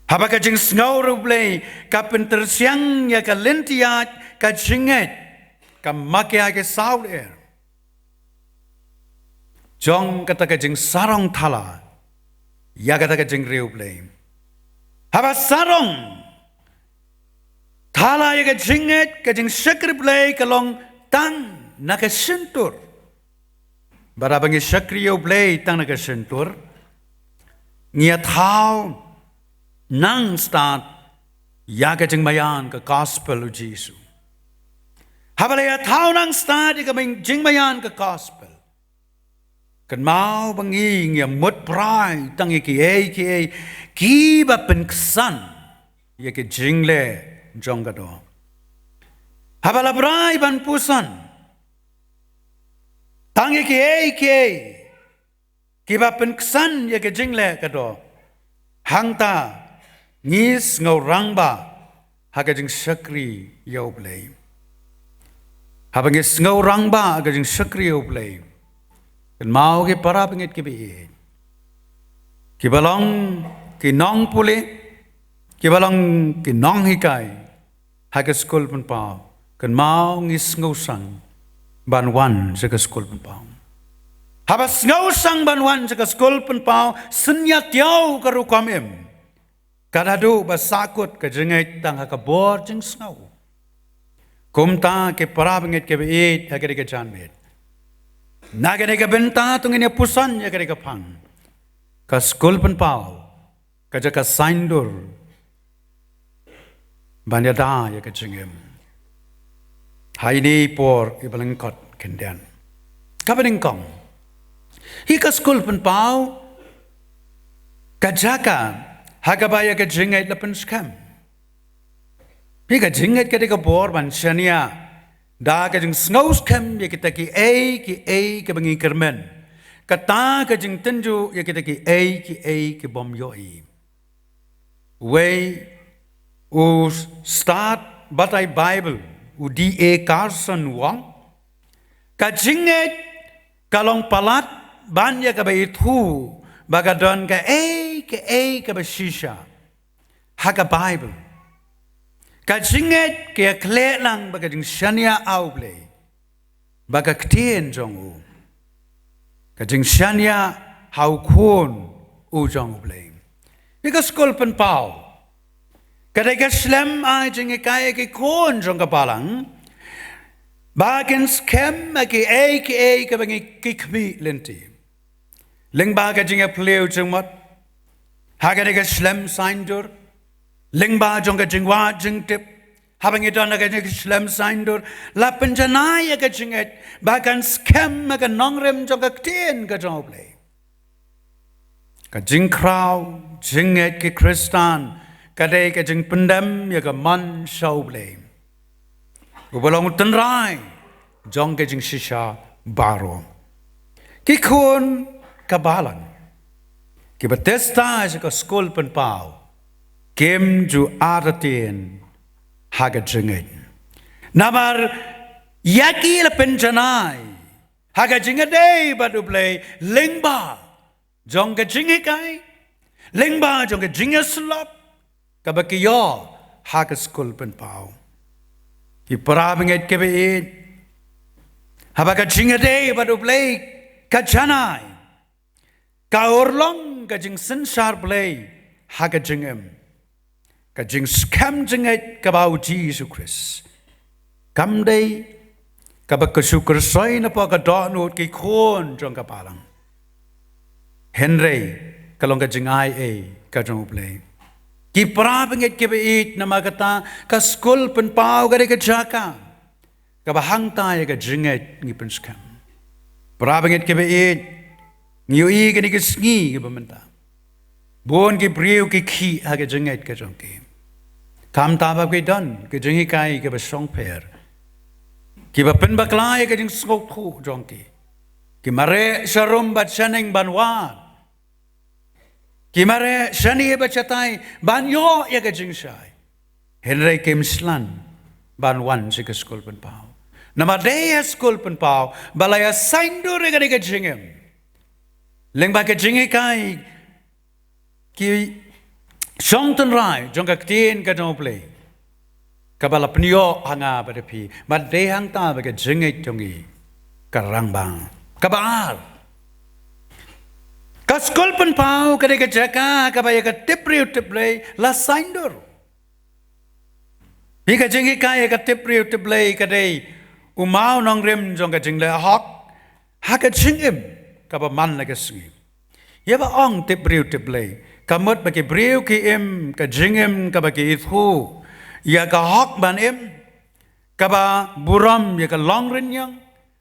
Haba ka jingsngew riewblei ka pyntyrshiang ïa ka lynti ïaid, ka jingngeit ka makai ïa ka saw lyer jong kata ka jingsarong thala ïa kata ka jingriewblei. Haba sarong thala ïa ka jingngeit, ka jingshakri Blei ka long tang na ka shyntur. Bad haba ngi shakri ïa U Blei tang na ka shyntur, ngi ïa thaw nang stad ïa ka jingmaïan ka gospel u Jisu. Haba la ïa thaw nang stad ïa ka jingmaïan ka gospel, kynmaw ba ngi ngi ïa mut brai tang ïa kiei kiei kiba pynksan ïa ka jingleh jong ka doh. Haba la brai ban puson tang ïa kiei kiei kiba pynksan ïa ka jingleh ka doh, hangta ngi sngew rangbah ha ka jingshakri ïa U Blei. Haba ngi sngew rangbah ha ka jingshakri ïa U Blei, kynmaw ki para bangeit kiba ïeit, kiba long ki nongpule, kiba long ki nonghikai ha ka skul pynpaw, kynmaw ngi sngewsang ban wan sha ka skul pynpaw. Haba sngewsang ban wan sha ka skul pynpaw, sngewthuh ka rukom im, ka la duh ba sahkut ka jingngeit tang ha ka bor jingsngew. Kumta ki para bangeit kiba ïeit ha kane ka janmiet, na kane ka bynta to ngin ïa puson ïa kane ka phang, ka skul pynpaw ka jaka saiñdur ban ïada ïa ka jingim ha ine i por iba lyngkot khyndiat. Kaba nyngkong, hi ka skul pynpaw ka jaka ha kaba ïa ka jingngeit la pynskhem. Hi ka jingngeit ka dei ka bor ban shaniah da ka jingsngew skhem ïa kita kiei kiei kiba ngi kyrmen, kata ka jingtynjuh ïa kita kiei kiei kibym ïohi. Wei u stad batai Baibl, u D A Carson, u ong, ka jingngeit ka long palat ban ïa kaba ithuh ba ka don kaei kaei kaba shisha ha ka Baibl. Ka jingngeit ka ïakhleh lang bad ka jingshaniah ha U Blei, bad ka ktien jong u, ka jingshaniah ha u Khun u jong U Blei. Hi ka skul pynpaw ka dei ka shlem ai jinghikai ïa ki khun jong ka balang ba kin skhem ha kiei kiei kaba ngi, ki khmih lynti, lyngba ka jingïapylliew jingmut ha kane ka shlem saiñdur, lyngba jong ka jingwad jingtip. Haba ngi don ha kane ka shlem saiñdur, la pynjanai ïa ka jingngeit ba kan skhem ha ka nongrim jong ka ktien ka jong U Blei. Ka jingkhraw jingngeit ki Khristan ka dei ka jingpyndem ïa ka mon sha U Blei, uba long u tynrai jong ka jingshisha baroh. Ki khun ka balang kiba test sha ka skul pynpaw kim ju artatien ha ka jingngeit, namar ïa ki la pynjanai ha ka jingïadei bad U Blei lyngba jong ka jinghikai, lyngba jong ka jingïasyllok kaba ki ïoh ha ka skul pynpaw. Ki para bangeit kiba ïeit, haba ka jingïadei bad U Blei ka janai, ka urlong ka jingsynshar Blei ha ka jingim, ka jingskhem jingngeit kaba ha u Jisu Khrist, kam dei kaba kyrsiew kyrsoi napoh ka dohnud ki khun jong ka balang, hynrei ka long ka jingai ei ka jong U Blei. Ki para bangeit kiba ïeit, namar kata ka skul pynpaw ka dei ka jaka kaba hangta ïa ka jingngeit ngi pynskhem. Para bangeit kiba ïeit, ngi ïohi kine ki sngi kiba mynta, bun ki briew ki khih ha ka jingngeit ka jong ki. Khamtam ba ki don ki jinghikai kiba shongpher, kiba pynbakla ïa ka jingsngewthuh jong ki. Ki mareh sharum bad shaneng ban wad, ki mareh shane bad shatai ban ïoh ïa ka jingshai, hynrei kim shlan ban wan sha ka skul pynpaw. Namar dei ha skul pynpaw ba la ïa saiñdur ïa kane ka jingim, lyngba ka jinghikai ki shong tynrai jong ka ktien ka jong U Blei, kaba la pynïoh ha nga bad ha phi, bad dei hangta ba ka jingngeit jong ngi ka rangbah. Kaba ar, ka skul pynpaw ka dei ka jaka kaba ïa ka tip briew tip Blei la saiñdur. Hi ka jinghikai ïa ka tip briew tip Blei ka dei u maw nongrim jong ka jingleh hok ha ka jingim kaba man la ka sngi. Ïa ba ong tip briew tip Blei, ka mut ba ki briew ki im ka jingim kaba ki ithuh ïa ka hok ban im, kaba burom ïa ka longrynieng,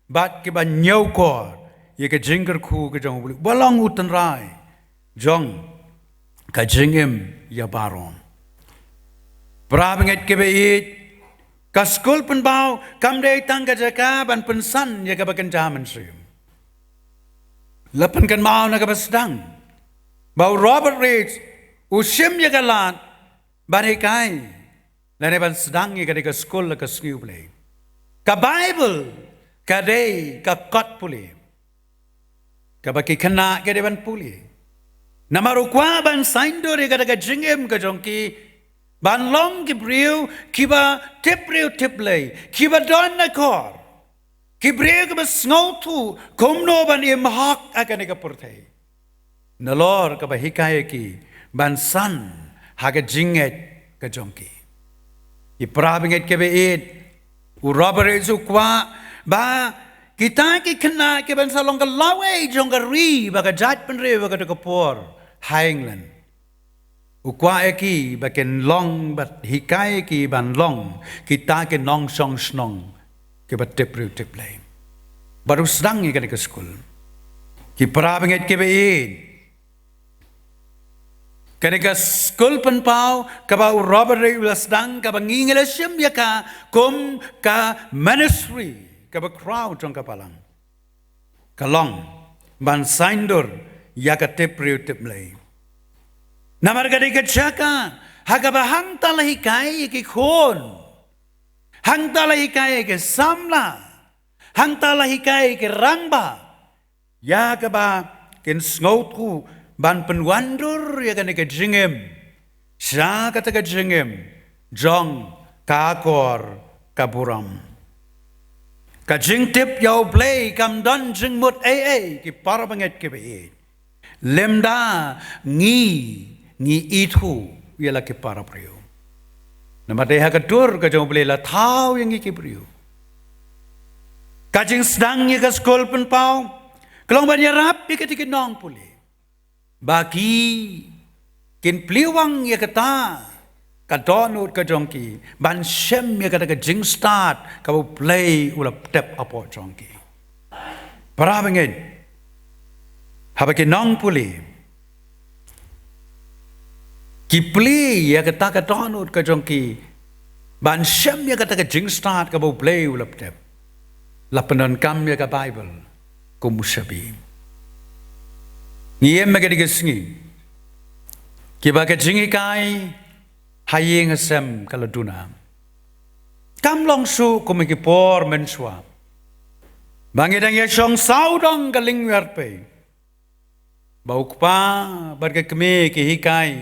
bad kiba ñiewkor ïa ka jingkyrkhu ka jong u Blei, ba long u tynrai jong ka jingim ïa baroh. Para bangeit kiba ïeit, ka skul pynpaw kam dei tang ka jaka ban pynsan ïa kaba kynja mynsiem. La pynkynmaw na kaba sdang ba u Robert Raikes u shim ïa ka lad ban hikai lane ban sdang ïa kane ka skul ha ka sngi U Blei. Ka Baibl ka dei ka kot pule kaba ki khynnah ki dei ban pule. Namar u kwah ban saiñdur ïa kata ka jingim ka jong ki ban long ki briew kiba tip briew tip Blei, kiba don akor, ki briew kiba sngewthuh kumno ban im hok ha kane ka pyrthei. Nalor kaba hikai ïa ki ban san ha ka jingngeit ka jong ki. Ki para bangeit kiba ïeit, u Robert Raikes u kwah ba kita ki khynnah kiban sa long ka lawei jong ka ri bad ka jaitbynriew ha kata ka por ha England. U kwah ïa ki ba kin long bad hikai ïa ki ban long kita ki nongshong shnong kiba tip briew tip Blei. Bad u sdang ïa kane ka skul. Ki para bangeit kiba ïeit, kane ka skul pynpaw kaba u Robert Raikes u la sdang, kaba ngi ngi la shim ïa ka kum ka ministry kaba khraw jong ka Balang, ka long ban saiñdur ïa ka tip briew tip Blei. Namar ka dei ka jaka ha kaba hangta la hikai ïa ki khun, hangta la hikai ïa ki samla, hangta la hikai ïa ki rangbah ïa kaba kin sngewthuh ban pynwandur ïa kane ka jingim sha kata ka jingim jong ka akor ka burom. Ka jingtip ïa U Blei kam don jingmut ei ei, ki para bangeit kiba ïeit, lymda ngi ngi ithuh ïa la ki para briew. Namar dei ha ka dur ka jong U Blei la thaw ïa ngi ki briew. Ka jingsdang ïa ka skul pynpaw ka long ban ïarap ïa kita ki nongpule ba ki kin plie wang ïa kata ka dohnud ka jong ki ban shem ïa kata ka jingstad kaba U Blei u la tep hapoh jong ki. Para bangeit, haba ki nongpule ki plie ïa kata ka dohnud ka jong ki ban shem ïa kata ka jingstad kaba U Blei u la tep, la pyndonkam ïa ka Baibl kum u shabi. Ngi im ha kine ki sngi kiba ka jinghikai ha ïing ha sem ka la duna. Kam long shuh kum ha ki por mynshuwa ba ngi dang ïashong sawdong ka lingwiar pei, ba u kpa bad ka kmie ki hikai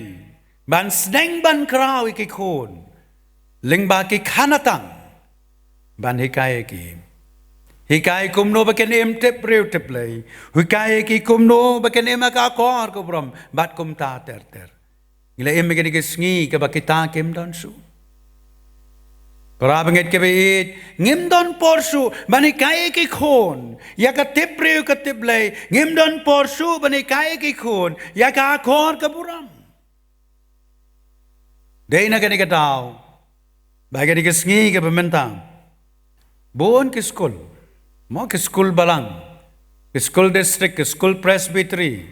ban sneng ban khraw ïa ki khun lyngba ki khanatang ban hikai ïa ki. Hikai kumno ba kin im tip briew tip Blei, hikai ïa ki kumno ba kin im ha ka akor ka burom bad kumta ter ter. Ngi la im ha kine ki sngi kaba kita kim don shuh. Para bangeit kiba ïeit, ngim don por shuh ban hikai ïa ki khun ïa ka tip briew ka tip Blei, ngim don por shuh ban hikai ïa ki khun ïa ka akor ka burom. Dei na kane ka daw ba ha kine ki sngi kiba mynta bun ki skul, mo, ki skul Balang, ki skul district, ki skul Presbytery,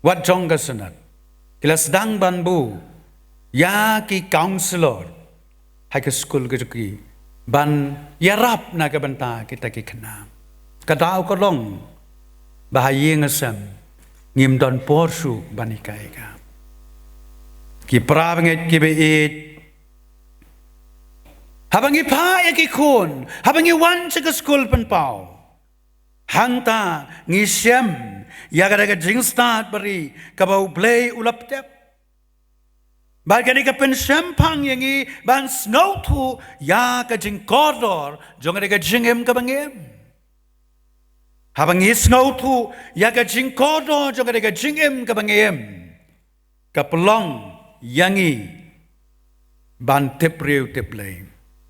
wat jong ka Synod, ki la sdang ban buh ïa ki counsellor ha ki skul ka jong ki ban ïarap na ka bynta kita ki khynnah. Ka daw ka long ba ha ïing ha sem ngim don por shuh ban hikai ïa ka. Ki para bangeit kiba ïeit, haba ngi phah ïa ki khun, haba ngi wan sha ka skul pynpaw, hangta ngi shem ïa kata ka jingstad barieh kaba U Blei u la tep. Bad kane ka pynshemphang ïa ngi ban sngewthuh ïa ka jingkordor jong kata ka jingim kaba ngi im. Haba ngi sngewthuh ïa ka jingkordor jong kata ka jingim kaba ngi im, ka pynlong ïa ngi ban tip briew tip Blei.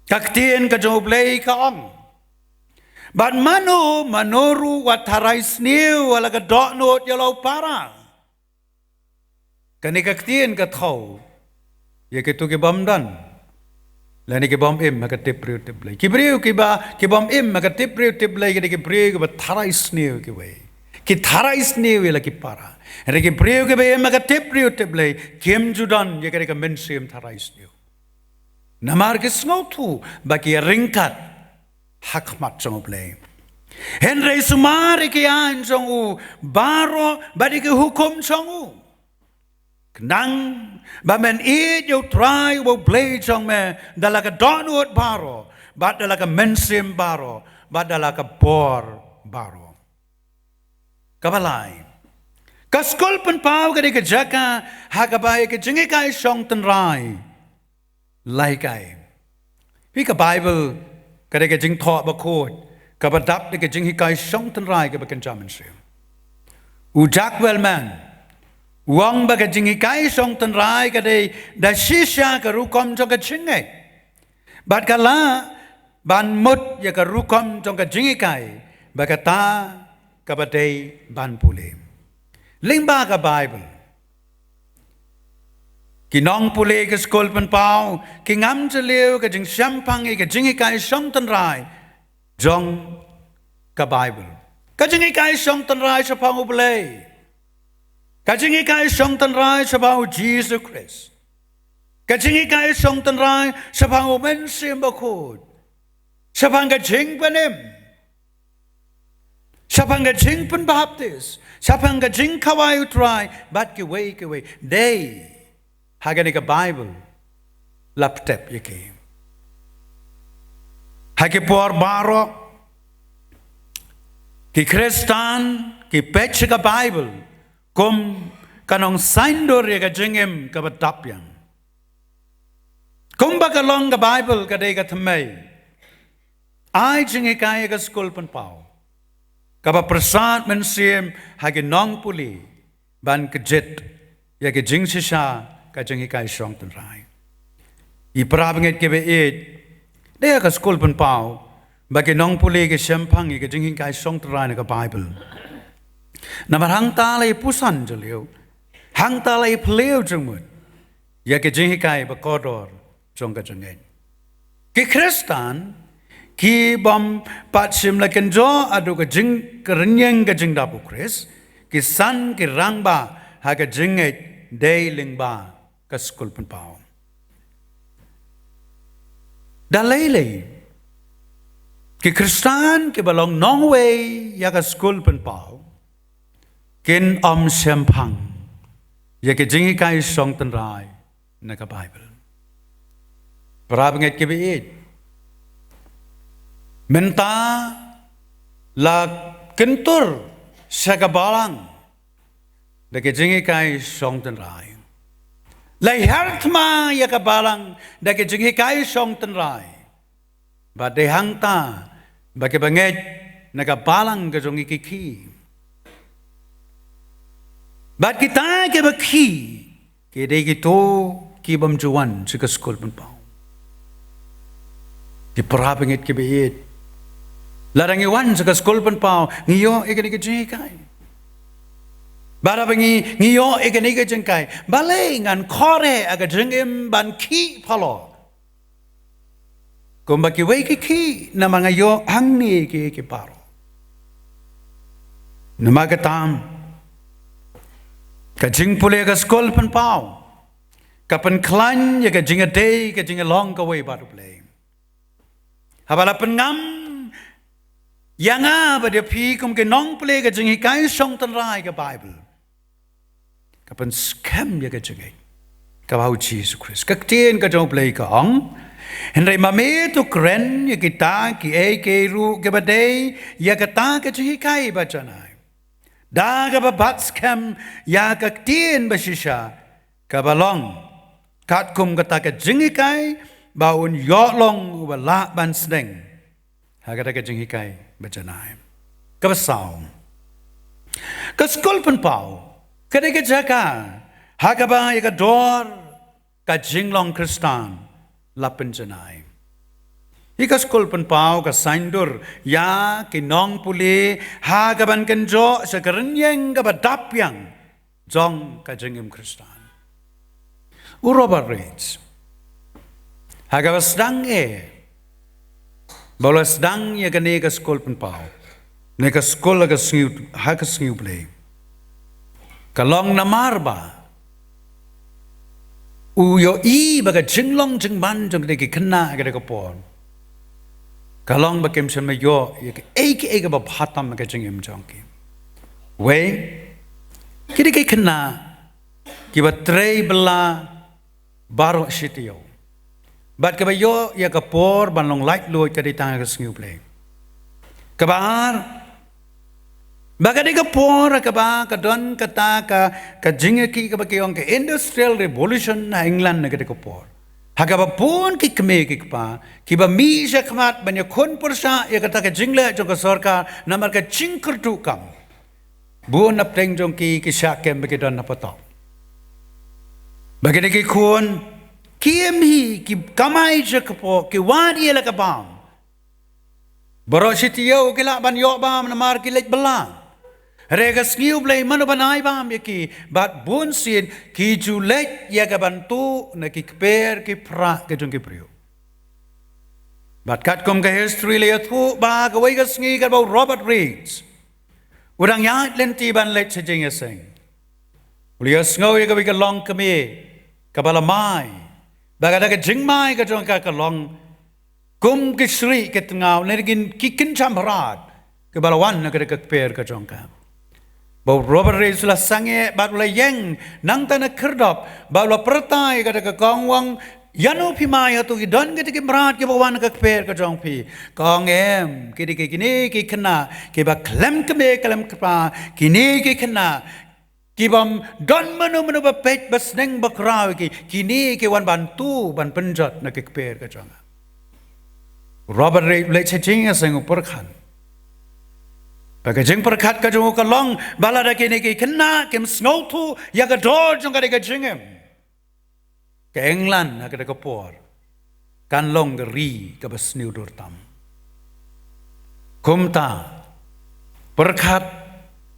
Ka ktien ka jong U Blei ka ong Bad mano, mano ruh wat tharai sniew ha la ka dohnud ïa la u para. Kane ka ktien ka thaw ïa kito ki bym don lane ki bym im ha ka tip briew tip Blei. Ki briew kiba, ki bym im ha ka tip briew tip Blei, ki dei ki briew kiba tharai sniew kiwei. Ki tharai sniew ïa la ki para. Hynrei ki briew kiba im ha ka tip briew tip Blei kim ju don ïa kane ka mynsiem tharai sniew. Namar ki sngewthuh ba ki ïa ryngkat ha khmat jong U Blei. Hynrei sumar ïa ki aiñ jong u baroh bad ïa ki hukum jong u. Khnang ba men ïeit ïa U Trai uba U Blei jong me da la ka dohnud baroh, bad da la ka mynsiem baroh, bad da la ka bor baroh. Kaba lai. Ka skul pynpaw ka dei ka jaka ha kaba ïa ka jinghikai shong tynrai la hikai. Phi, ka Baibl ka dei ka jingthoh bakhuid kaba dap da ka jinghikai shong tynrai kaba kynja mynsiem. U Jack Wellman u ong ba ka jinghikai shong tynrai ka dei da shisha ka rukom jong ka jingngeit. Bad ka lah ban mut ïa ka rukom jong ka jinghikai ba kata kaba dei ban pule. Lyngba ka Baibl, ki nongpule ka skul pynpaw ki ngam jylliew ka jingshemphang ïa ka jinghikai shong tynrai jong ka Baibl. Ka jinghikai shong tynrai shaphang U Blei. Ka jinghikai shong tynrai shaphang U Jisu Khrist. Ka jinghikai shong tynrai shaphang U Mynsiem Bakhuid. Shaphang ka jingpynim. Shaphang ka jingpynbaptis. Shaphang ka jingkhawai U Trai bad kiwei kiwei. Dei ha kane ka Baibl la pyntip ïa ki. Ha ki por baroh ki Khristan ki peit sha ka Baibl kum ka nongsaindur ïa ka jingim kaba dap ïa. Kumba ka long ka Baibl ka dei ka thymmei. Ai jinghikai ïa ka skul pynpaw kaba pyrsad mynsiem ha ki nongpule ban kjit ïa ka jingshisha ka jinghikai shong tynrai. I para bangeit kiba ïeit, dei ha ka skul pynpaw ba ki nongpule ki shemphang ïa ka jinghikai shong tynrai na ka Baibl. Namar hangta la i puson jylliew, hangta la i phylliew jingmut ïa ka jinghikai ba kordor jong ka jingngeit. Ki Khristan ki bym pat shim la kynjoh haduh ka jing, ka rynïeng ka jingdap U Khrist, ki san ki rangbah ha ka jingngeit dei lyngba ka skul pynpaw. Da lei lei ki Khristan kiba long nongwei ïa ka skul pynpaw kin ym shemphang ïa ka jinghikai shong tynrai na ka Baibl. Para bangeit kiba ïeit, mynta la kyntur sha ka balang da ka jinghikai shong tynrai. La hiar thma ïa ka balang da ka jinghikai shong tynrai. Bad dei hangta ba ki bangeit na ka balang ka jong ngi ki khie. Bad kita kiba khie ki dei kito ki bym ju wan sha ka skul pynpaw. Ki para bangeit kiba ïeit, lada ngi wan sha ka skul pynpaw ngi ïoh ïa kane ka jinghikai. Bad haba ngi, ngi ïoh ïa kane ka jinghikai, balei ngan khore ha ka jingim ban khie phalor kumba kiwei ki khie, namar nga ïoh hangne ki, ki baroh. Namar kata ka jingpule ka skul pynpaw ka pynkhlaiñ ïa ka jingïadei, ka jingïalong kawei bad U Blei. Haba la pynngam ïa nga bad ïa phi kum ki nongpule ka jinghikai shong tynrai ka Baibl, ka pynskhem ïa ka jingngeit kaba ha U Jisu Khrist. Ka ktien ka jong U Blei ka ong, hynrei ma me to kren ïa kita kiei kiei ruh kiba dei ïa kata ka jinghikai ba janai, da kaba bat skhem ïa ka ktien ba shisha kaba long katkum kata ka jinghikai, ba un ïoh long uba lah ban sneng ha kata ka jinghikai ba janai. Kaba saw, ka skul pynpaw ka dei ka jaka ha kaba ïa ka dor ka jinglong Khristan la pynjanai. Hi ka skul pynpaw ka saiñdur ïa ki nongpule ha kaban kynjoh sha ka rynïeng kaba dap biang jong ka jingim Khristan. U Robert Raikes, ha kaba sdang eh ba u la sdang ïa kane ka skul pynpaw, ne ka skul ha ka sngi, ha ka sngi U Blei, ka long namar ba u ïohi ba ka jinglong jingman jong kine ki khynnah ha kane ka por ka long ba kim shym la ïoh ïa kaei kaei kaba bha tam ha ka jingim jong ki. Wei, kine ki khynnah kiba trei bylla baroh shi taïew, bad kaba ïoh ïa ka por ban long laitluid ka dei tang ha ka sngi U Blei. Kaba ar, ba ka dei ka por kaba ka don kata ka, ka jingïakhih kaba ki ong ka Industrial Revolution ha England ha kata ka por, ha kaba bun ki kmie ki kpa kiba mih shakhmat ban ïakhun pyrshah ïa kata ka jingleh jong ka sorkar namar ka jingkyrduh kam. Bun napdeng jong ki ki shah kem ba ki don na patok. Ba kine ki khun kim hi ki kamai sha kpoh, ki wad ïa la ka bam. Baroh shi taïew ki lah ban ïoh bam namar ki leit bylla. Hynrei ka sngi U Blei mano ban ai bam ïa ki, bad bun sien ki ju leit ïa ka ban tuh na ki kper ki pra ka jong ki briew. Bad katkum ka history la ïathuh ba kawei ka sngi katba u Robert Raikes u dang ïaid lynti ban leit sha jingïaseng, u la ïohsngew ïa kawei ka longkmie kaba la mai. Ba kata ka jingmai ka jong ka ka long kum ki shrieh ki tngaw, ne ki, ki kynjam hrad kiba la wan na kata ka kper ka jong ka. Ba u Robert Raikes u la sangeh bad u la ïeng nangta na khyrdop, bad u la pyrta ïa kata ka kong, u ong, ïano phi mai, hato ki don kita ki mrad kiba wan na ka kper ka jong phi? Ka ong, em, ki dei kine ki khynnah kiba khlem kmie khlem kpa, kine ki khynnah kibym don mano mano ba peit ba sneng ba khraw ïa ki, kine ki wan ban tuh ban pynjot na ki kper ka jong nga. Robert Raikes u leit sha jingïaseng, u pyrkhat ba ka jingpyrkhat ka jong u ka long ba lada kine ki khynnah kim sngewthuh ïa ka dor jong ka dei ka jingim, ka England ha kata ka por kan long ka ri kaba sniew dur tam. Kumta pyrkhat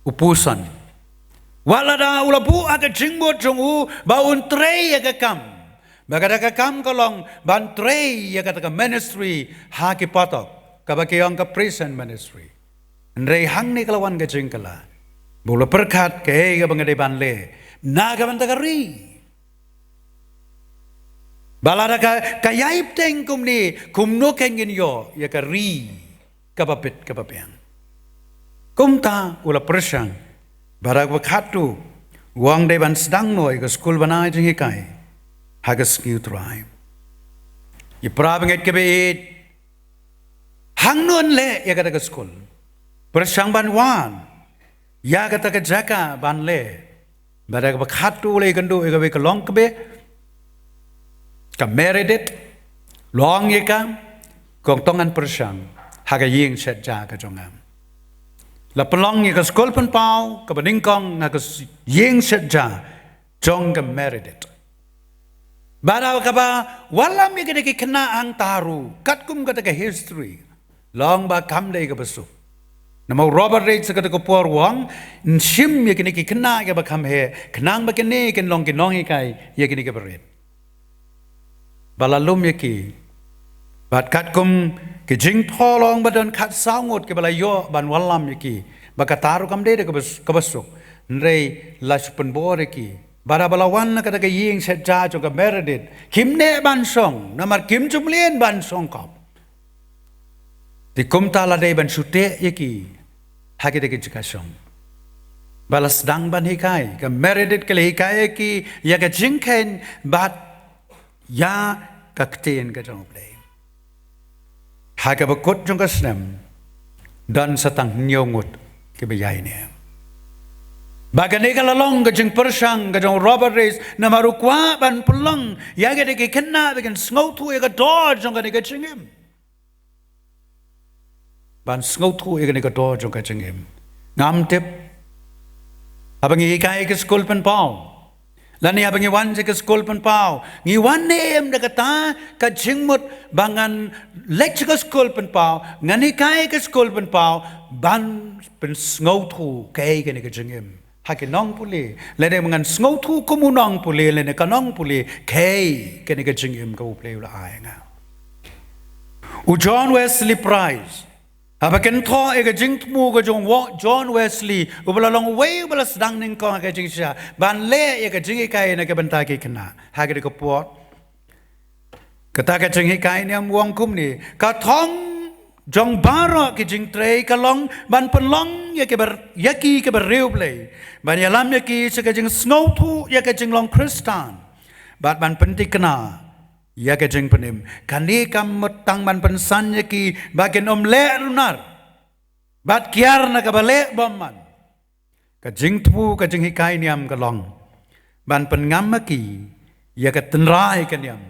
u Puson, wat lada u la buh ha ka jingmut jong u ba un trei ïa ka kam, ba kata ka kam ka long ban trei ïa kata ka ministry ha ki patok, kaba ki ong ka prison ministry. Hynrei hangne ka la wan ka jingkylla ba u la pyrkhat, kaei kaba nga dei ban leh na ka bynta ka ri? Ba lada ka, ka ïai bteng kumne, kumno kein ngin ïoh ïa ka ri kaba bit kaba biang? Kumta u la pyrshang, bad ha kaba khatduh u ong dei ban sdang noh ïa ka skul ban ai jinghikai ha ka sngi U Trai. Ïa para bangeit kiba ïeit, hangno yn leh ïa kata ka skul? Pyrshang ban wan ïa kata ka jaka ban leh. Bad ha kaba khatduh u la ïakynduh ïa kawei ka longkmie, ka Meredith, la ong ïa ka, kong, to ngan pyrshang ha ka ïing shet ja ka jong nga. La pynlong ïa ka skul pynpaw kaba nyngkong ha ka s-, ïing shet ja jong ka Meredith. Bad ha kaba wallam ïa kine ki khynnah hangta ruh, katkum kata ka history, la ong ba kam dei kaba suk. Namar u Robert Raikes ha kata ka por u ong, yn shim ïa kine ki khynnah kiba kham heh, khnang ba kine kin long ki nonghikai ïa kine kiba rit. Ba la lum ïa ki. Bad katkum ki jingphoh, la ong ba don khatsaw ngut kiba la ïoh ban wallam ïa ki. Ba kata ruh kam dei da kaba s-, kaba suk. Hynrei la shu pynbor ïa ki. Bad haba la wan na kata ka ïing shet ja jong ka Meredith, kim neh ban shong, namar kim ju mlien ban shong khop. Te kumta la dei ban shu teh ïa ki ha kita ki jaka shong. Ba la sdang ban hikai, ka Meredith ka la hikai ïa ki ïa ka jingkheiñ bad ïa ka ktien ka jong U Blei. Ha kaba kut jong ka snem, don sa tang hynñiew ngut kiba ïaineh. Ba kane ka la long ka jingpyrshang ka jong u Robert Raikes, namar u kwah ban pynlong ïa kine ki khynnah ba kin sngewthuh ïa ka dor jong kane ka jingim. Ban sngewthuh ïa kane ka dor jong ka jingim. Ngam tip, haba ngi hikai ïa ka skul pynpaw, Lane haba ngi wan sha ka skul pynpaw, ngi wan ne em da kata ka jingmut ba ngan leit sha ka skul pynpaw, ngan hikai ka skul pynpaw, ban pynsngewthuh kaei kane ka jingim ha ki nongpule, lane ba ngan sngewthuh kum u nongpule lane ka nongpule kaei kane ka jingim kaba U Blei u la ai ïa nga. U John Wesley Price, haba kynthoh ïa ka jingthmu ka jong u John Wesley, uba la long uwei uba la sdang nyngkong ha ka jingshisha ban leh ïa ka jinghikai na ka bynta ki khynnah ha kata ka por. Kata ka jinghikai niam u ong kumne: ka thong jong baroh ki jingtrei ka long ban pynlong ïa ki ba, ïa ki ki ba riewblei, ban ïalam ïa ki sha ka jingsngewthuh ïa ka jinglong Khristan, bad ban pynthikna ïa ka jingpynim. Kane kam mut tang ban pynsan ïa ki ba kin ym leh runar bad kiar na kaba leh bymman. Ka jingthmu ka jinghikai niam ka long ban pynngam ïa ki ïa ka tynrai ka niam,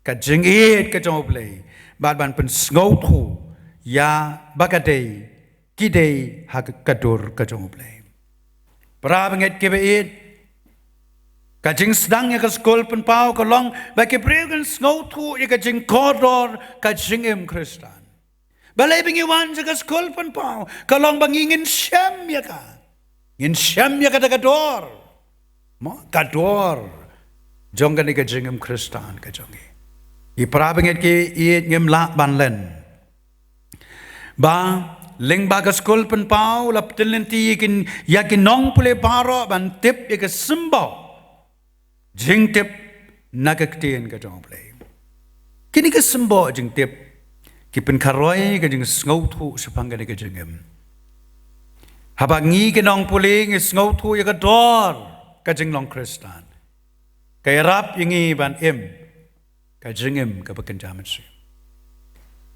ka jingïeit ka jong U Blei, bad ban pynsngewthuh ïa ba ka dei, ki dei ha ka dur ka jong U Blei. Para bangeit kiba ïeit, ka jingsdang ïa ka skul pynpaw ka long ba ki briew kin sngewthuh ïa ka jingkordor ka jingim Khristan. Balei ba ngi wan sha ka skul pynpaw? Ka long ba ngi ngin shem ïa ka, ngin shem ïa kata ka dor, mo, ka dor jong kane ka jingim Khristan ka jong ngi. Ki para bangeit kiba ïeit, ngim lah ban len ba lyngba ka skul pynpaw la pynlynti ïa ki, ïa ki nongpule baroh ban tip ïa ka symboh jingtip na ka ktien ka jong U Blei. Kine ki symboh jingtip ki pynkharoi ka jingsngewthuh shaphang kane ka jingim. Haba ngi ki nongpule ngi sngewthuh ïa ka dor ka jinglong Khristan, ka ïarap ïa ngi ban im ka jingim kaba kynja mynsiem.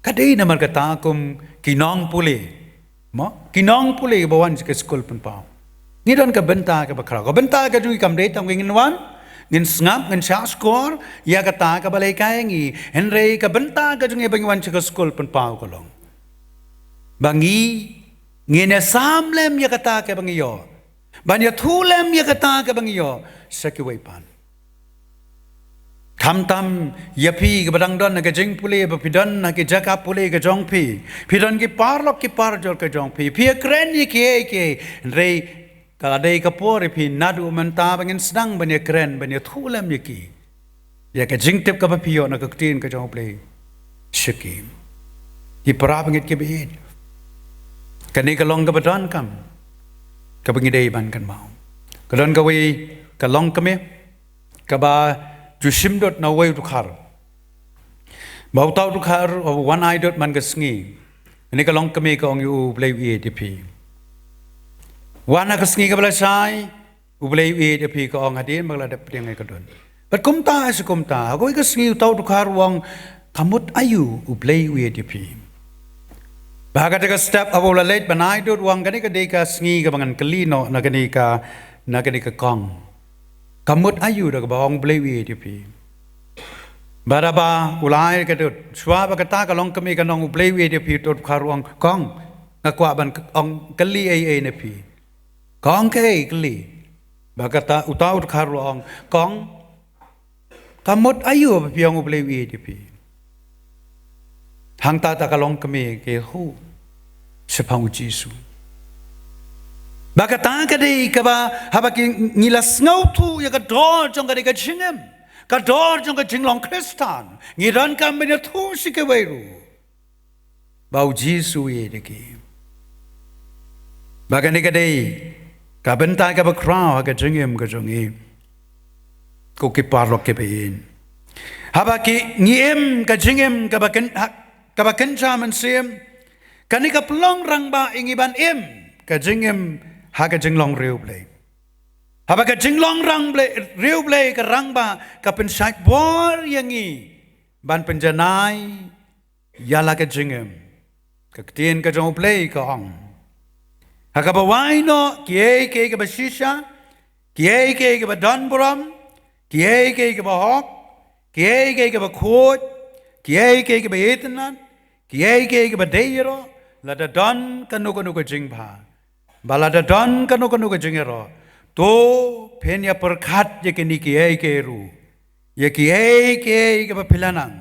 Ka dei namar kata kum ki nongpule, mo, ki nongpule ba wan sha ka skul pynpaw, ngi don ka bynta kaba khraw. Ka bynta ka jong ngi kam dei tang ba ngin wan, ngin sngap, ngin shah shkor ïa kata kaba la hikai ïa ngi, hynrei ka bynta ka jong ngi ba ngi wan sha ka skul pynpaw ka long ba ngi, ngin ïasam lem ïa kata kaba ngi ïoh, ban ïathuh lem ïa kata kaba ngi ïoh sha kiwei pat. Khamtam ïa phi kiba dang don ha ka jingpule, ba phi don ha ki jaka pule ka jong phi, phi don ki paralok ki parajor ka jong phi, phi ïakren ïa kiei kiei, hynrei ka la dei ka por ïa phi naduh mynta ba ngin sdang ban ïakren, ban ïathuh lem ïa ki, ïa ka jingtip kaba phi ïoh na ka ktien ka jong U Blei sha ki. Ki para bangeit kiba ïeit, kane ka long kaba donkam kaba ngi dei ban kynmaw. Ka don kawei ka longkmie kaba ju shim dud na uwei u dkhar. Ba uta u dkhar u wan ai dud man ka sngi. Kane ka longkmie ka ong ïa u: U Blei u ïeit ïa phi. Wan ha ka sngi kaba lashai, U Blei u ïeit ïa phi, ka ong, hadien ba ka la dep pdiang ïa ka dud. Bad kumta shi kumta, ha kawei ka sngi uta u dkhar u ong, ka mut aïu U Blei u ïeit ïa phi? Bad ha kata ka step haba u la leit ban ai dud u ong, kane ka dei ka sngi kaba ngan kylli noh na kane ka, na kane ka kong, ka mut aïu da kaba ong U Blei u ïeit ïa phi? Bad haba u la ai ka dud, shuwa ba kata ka longkmie kan ong U Blei u ïeit ïa phi, uta u dkhar u ong, kong, nga kwah ban k-, ong kylli ei ei na phi. Kong, kaei, kylli. Bad kata uta u dkhar u ong, kong, ka mut aïu ba phi ong U Blei u ïeit ïa phi? Hangta ta ka longkmie ka ïathuh shaphang U Jisu. Bad kata ka dei kaba haba ki, ngi la sngewthuh ïa ka dor jong kane ka jingim, ka dor jong ka jinglong Khristan, ngi donkam ban ïathuh sha kiwei ruh ba U Jisu u ïeit ïa ki. Bad kane ka dei ka bynta kaba khraw ha ka jingim ka jong ngi, ko ki paralok kiba ïeit. Haba ki, ngi im ka jingim kaba kyn-, ha, kaba kynja mynsiem, kane ka pynlong rangbah ïa ngi ban im ka jingim ha ka jinglong riewblei. Haba ka jinglong rangbah, riewblei ka rangbah, ka pynshait bor ïa ngi ban pynjanai ïa la ka jingim. Ka ktien ka jong U Blei ka ong, ha kaba wai noh kiei kiei kiba shisha, kiei kiei kiba don burom, kiei kiei kiba hok, kiei kiei kiba khuid, kiei kiei kiba itynnad, kiei kiei kiba dei ïaroh, lada don kano kano ka jingbha, ba lada don kano kano ka jingïaroh, To phin ïa pyrkhat ïa kine kiei kiei ruh, ïa kiei kiei kiba phi la nang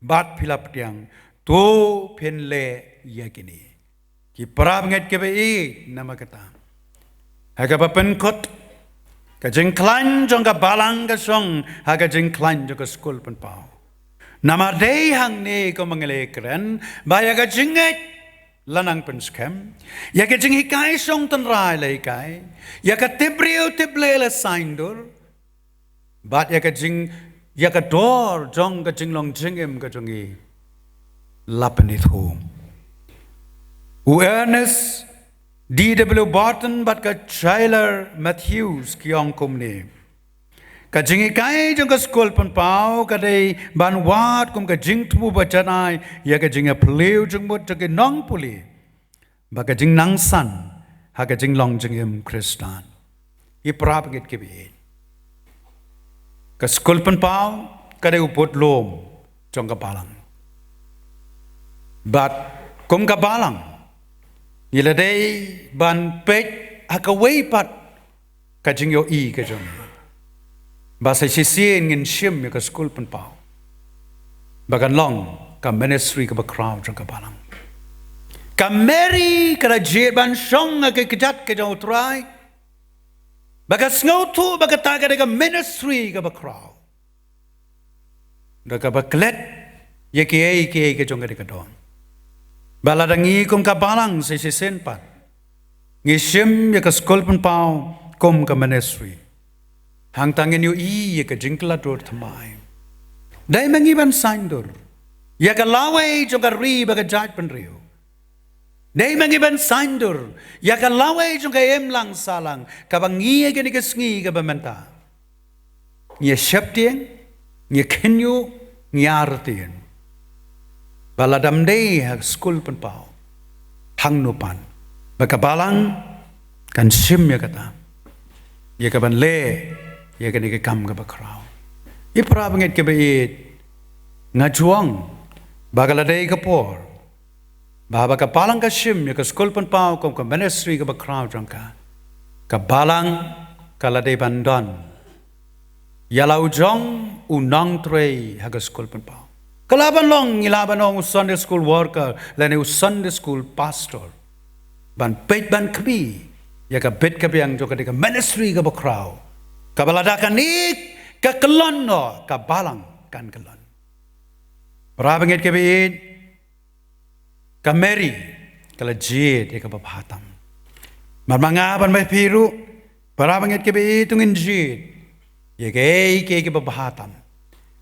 bad phi la pdiang, to phin leh ïa kine. Ki para bangeit kiba ïeit, namar kata, ha kaba pynkut, ka jingkhlaiñ jong ka balang ka shong ha ka jingkhlaiñ jong ka skul pynpaw. Namar dei hangne kumba ngi la kren ba ïa ka jingngeit la nang pynskhem, ïa ka jinghikai shong tynrai la hikai, ïa ka tipbriew tipblei la saiñdur, bad ïa ka jing, ïa ka dor jong ka jinglong jingim ka jong ngi la pynithuh. U Ernest D W Barton bad ka Schuyler Matthews ki ong kumne: Ka jinghikai jong ka skul pynpaw ka dei ban wad kum ka jingthmu ba janai ïa ka jingïaphylliew jingmut jong ki nongpule bad ka jingnangsan ha ka jinglong jingim Khristan. Ki para bangeit kiba ïeit, ka skul pynpaw ka dei u budlum jong ka balang. Bad kum ka balang, ngi la dei ban peit ha kawei pat ka jingïohi ka jong ngi, ba sa shisien ngin shim ïa ka skul pynpaw ba kan long ka ministry kaba khraw jong ka balang. Ka Mary ka la jied ban shong ha ka kjat ka jong U Trai, ba ka sngewthuh ba kata ka dei ka ministry kaba khraw, da kaba klet ïa kiei kiei ka jong ka dei ka don. Ba lada ngi kum ka balang sa shisien pat ngi shim ïa ka skul pynpaw kum ka ministry, hangta ngin ïohi ïa ka jingkylla dur thymmai. Dei ma ngi ban saiñdur ïa ka lawei jong ka ri bad ka jaitbynriew. Dei ma ngi ban saiñdur ïa ka lawei jong ka imlang sahlang, kaba ngi ha kine ki sngi kaba mynta ngi ïa sheptieng, ngi ïa khynñiuh, ngi ïa artatien. Ba lada ym dei ha skul pynpaw, hangno pat ba ka balang kan shim ïa kata, ïa kaban leh ïa kane ka kam kaba khraw? Ki para bangeit kiba ïeit, nga ju ong ba ka la dei ka por ba haba ka balang ka shim ïa ka skul pynpaw kum ka ministry kaba khraw jong ka, ka balang ka la dei ban don ïa la u jong u nongtrei ha ka skul pynpaw. Ka lah ban long, ngi lah ban ong, u Sunday school worker lane u Sunday school pastor, ban peit ban khmih ïa ka bit ka biang jong ka dei ka ministry kaba khraw, kaba lada kane ka kyllon noh, ka balang kan kyllon. Para bangeit kiba ïeit, ka Mary ka la jied ïa kaba bha tam. Bad ma nga bad ma phi ruh, para bangeit kiba ïeit, to ngin jied ïa kiei kiei kiba bha tam.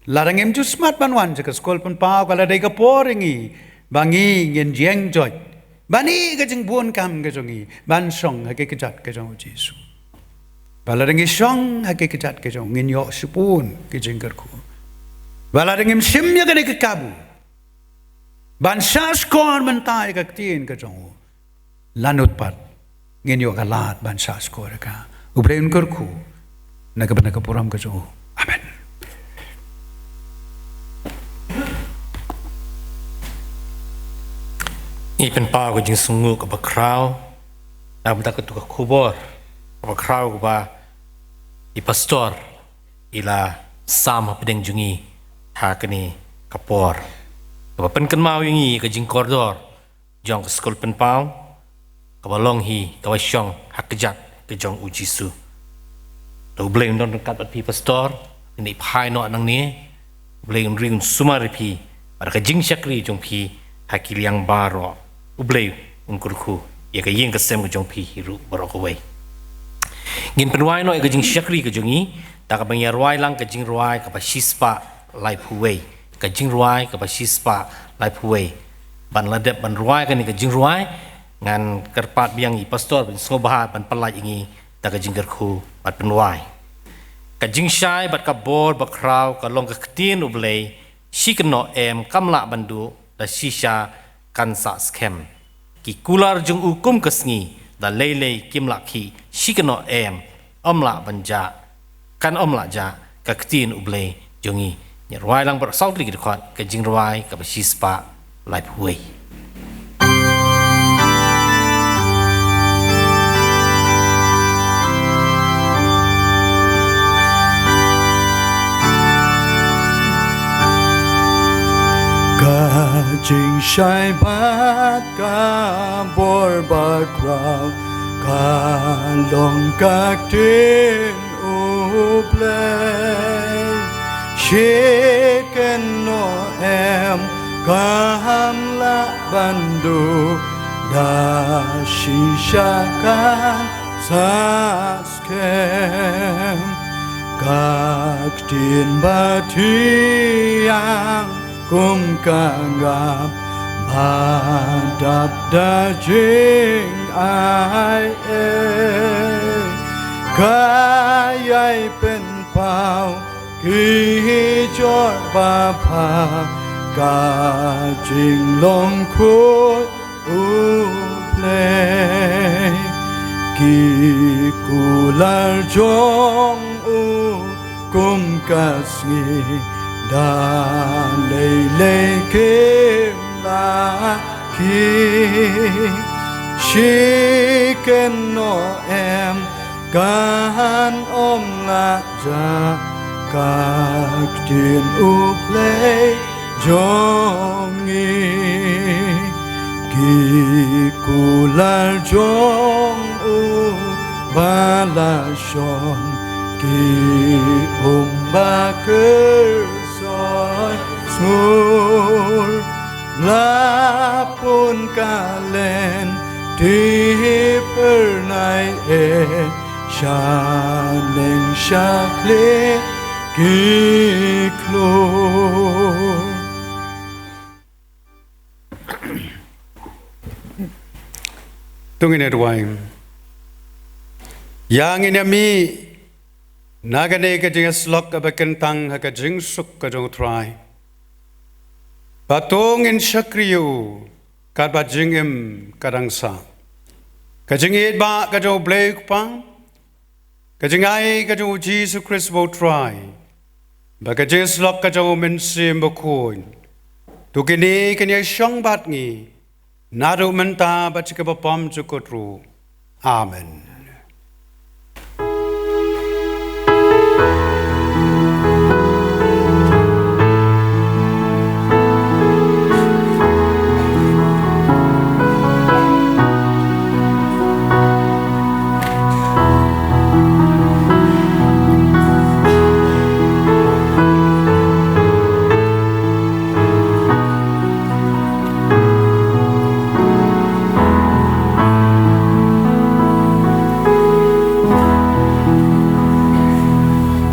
Lada ngim ju smat ban wan sha ka skul pynpaw, ka la dei ka por ïa ngi ba ngi ngin ïeng joit ban ïeh ïa ka jingbun kam ka jong ngi ban shong ha ki kjat ka jong U Jisu. Ba lada ngi shong ha ki kjat ka jong u, ngin ïoh shibun ki jingkyrkhu. Ba lada ngim shim ïa kane ka kabu ban shahshkor mynta ïa ka ktien ka jong u, la nud pat ngin ïoh ka lad ban shahshkor ïa ka. U Blei un kyrkhu na ka bynta ka burom ka jong u. Amen. Ngi pynpaw ka jingsngewnguh kaba khraw na ka bynta katu ka khubor kaba khraw kaba i pastor i la sam hapdeng jong ngi ha kane ka por, kaba pynkynmaw ïa ngi ka jingkordor jong ka skul pynpaw kaba long hi kaba shong ha kjat ka jong U Jisu. To U Blei un don ryngkat bad phi pastor, ngin ïa phai noh nangne. U Blei un ri un sumar ïa phi bad ka jingshakri jong phi ha ki liang baroh. U Blei un kyrkhu ïa ka ïing ka sem ka jong phi hi ruh baroh kawei. Ngin pynrwai noh ïa ka jingshakri ka jong ngi da kaba ngi ïa rwai lang ka jingrwai kaba shispah laiphew wei. Ka jingrwai kaba shispah laiphew wei. Ban la dep ban rwai kane ka jingrwai, ngan kyrpad biang ïa i pastor ban sngewbha ban pyllait ïa ngi da ka jingkyrkhu bad pynrwai. Ka jingshai bad ka bor bakhraw ka long ka ktien U Blei, shi kynnoh em kam lah ban duh, da shisha kan sah skhem. Ki kular jong u kum ka sngi, da lei lei kim lah khih, shi kynnoh em ym lah ban jah, kan ym lah jah ka ktien U Blei jong ngi. Ngi rwai lang baroh saw tylli ki dkhot ka jingrwai kaba shispah laiphew wei. Jingshai bad ka bor bakhraw ka long ka ktien U Blei. Shi kynnoh em kam lah ban duh da shisha kan sa skhem. Ka ktien bathiang kum ka ngap ba dap da jingai ei. Ka ïai pynpaw ki jor bapha ka jinglong khuid U Blei. Ki kular jong U kum ka sngi da lei lei kim lah khih. Shi kynnoh em kan ym lah jah ka ktien U Blei jong ngi. Ki kular jong U ba la shong ki um ba kyrsoi sngur. La pun ka lynti phyrnai ei shaneng sha khlieh ki khlur. To ngin ïa duwai. Ïa ngin ïa mih na kane ka jingïasyllok kaba kyntang ha ka jingsuk ka jong U Trai. Bad to ngin shakri ïa U katba jingim ka dang sah. Ka jingïeit ba ka jong U Blei U Kpa, ka jingai ka jong U Jisu Khrist uba U Trai, bad ka jingïasyllok ka jong U Mynsiem Bakhuid, to kine kin ïa shong bad ngi naduh mynta bad sha kaba ym jukut ruh. Amen.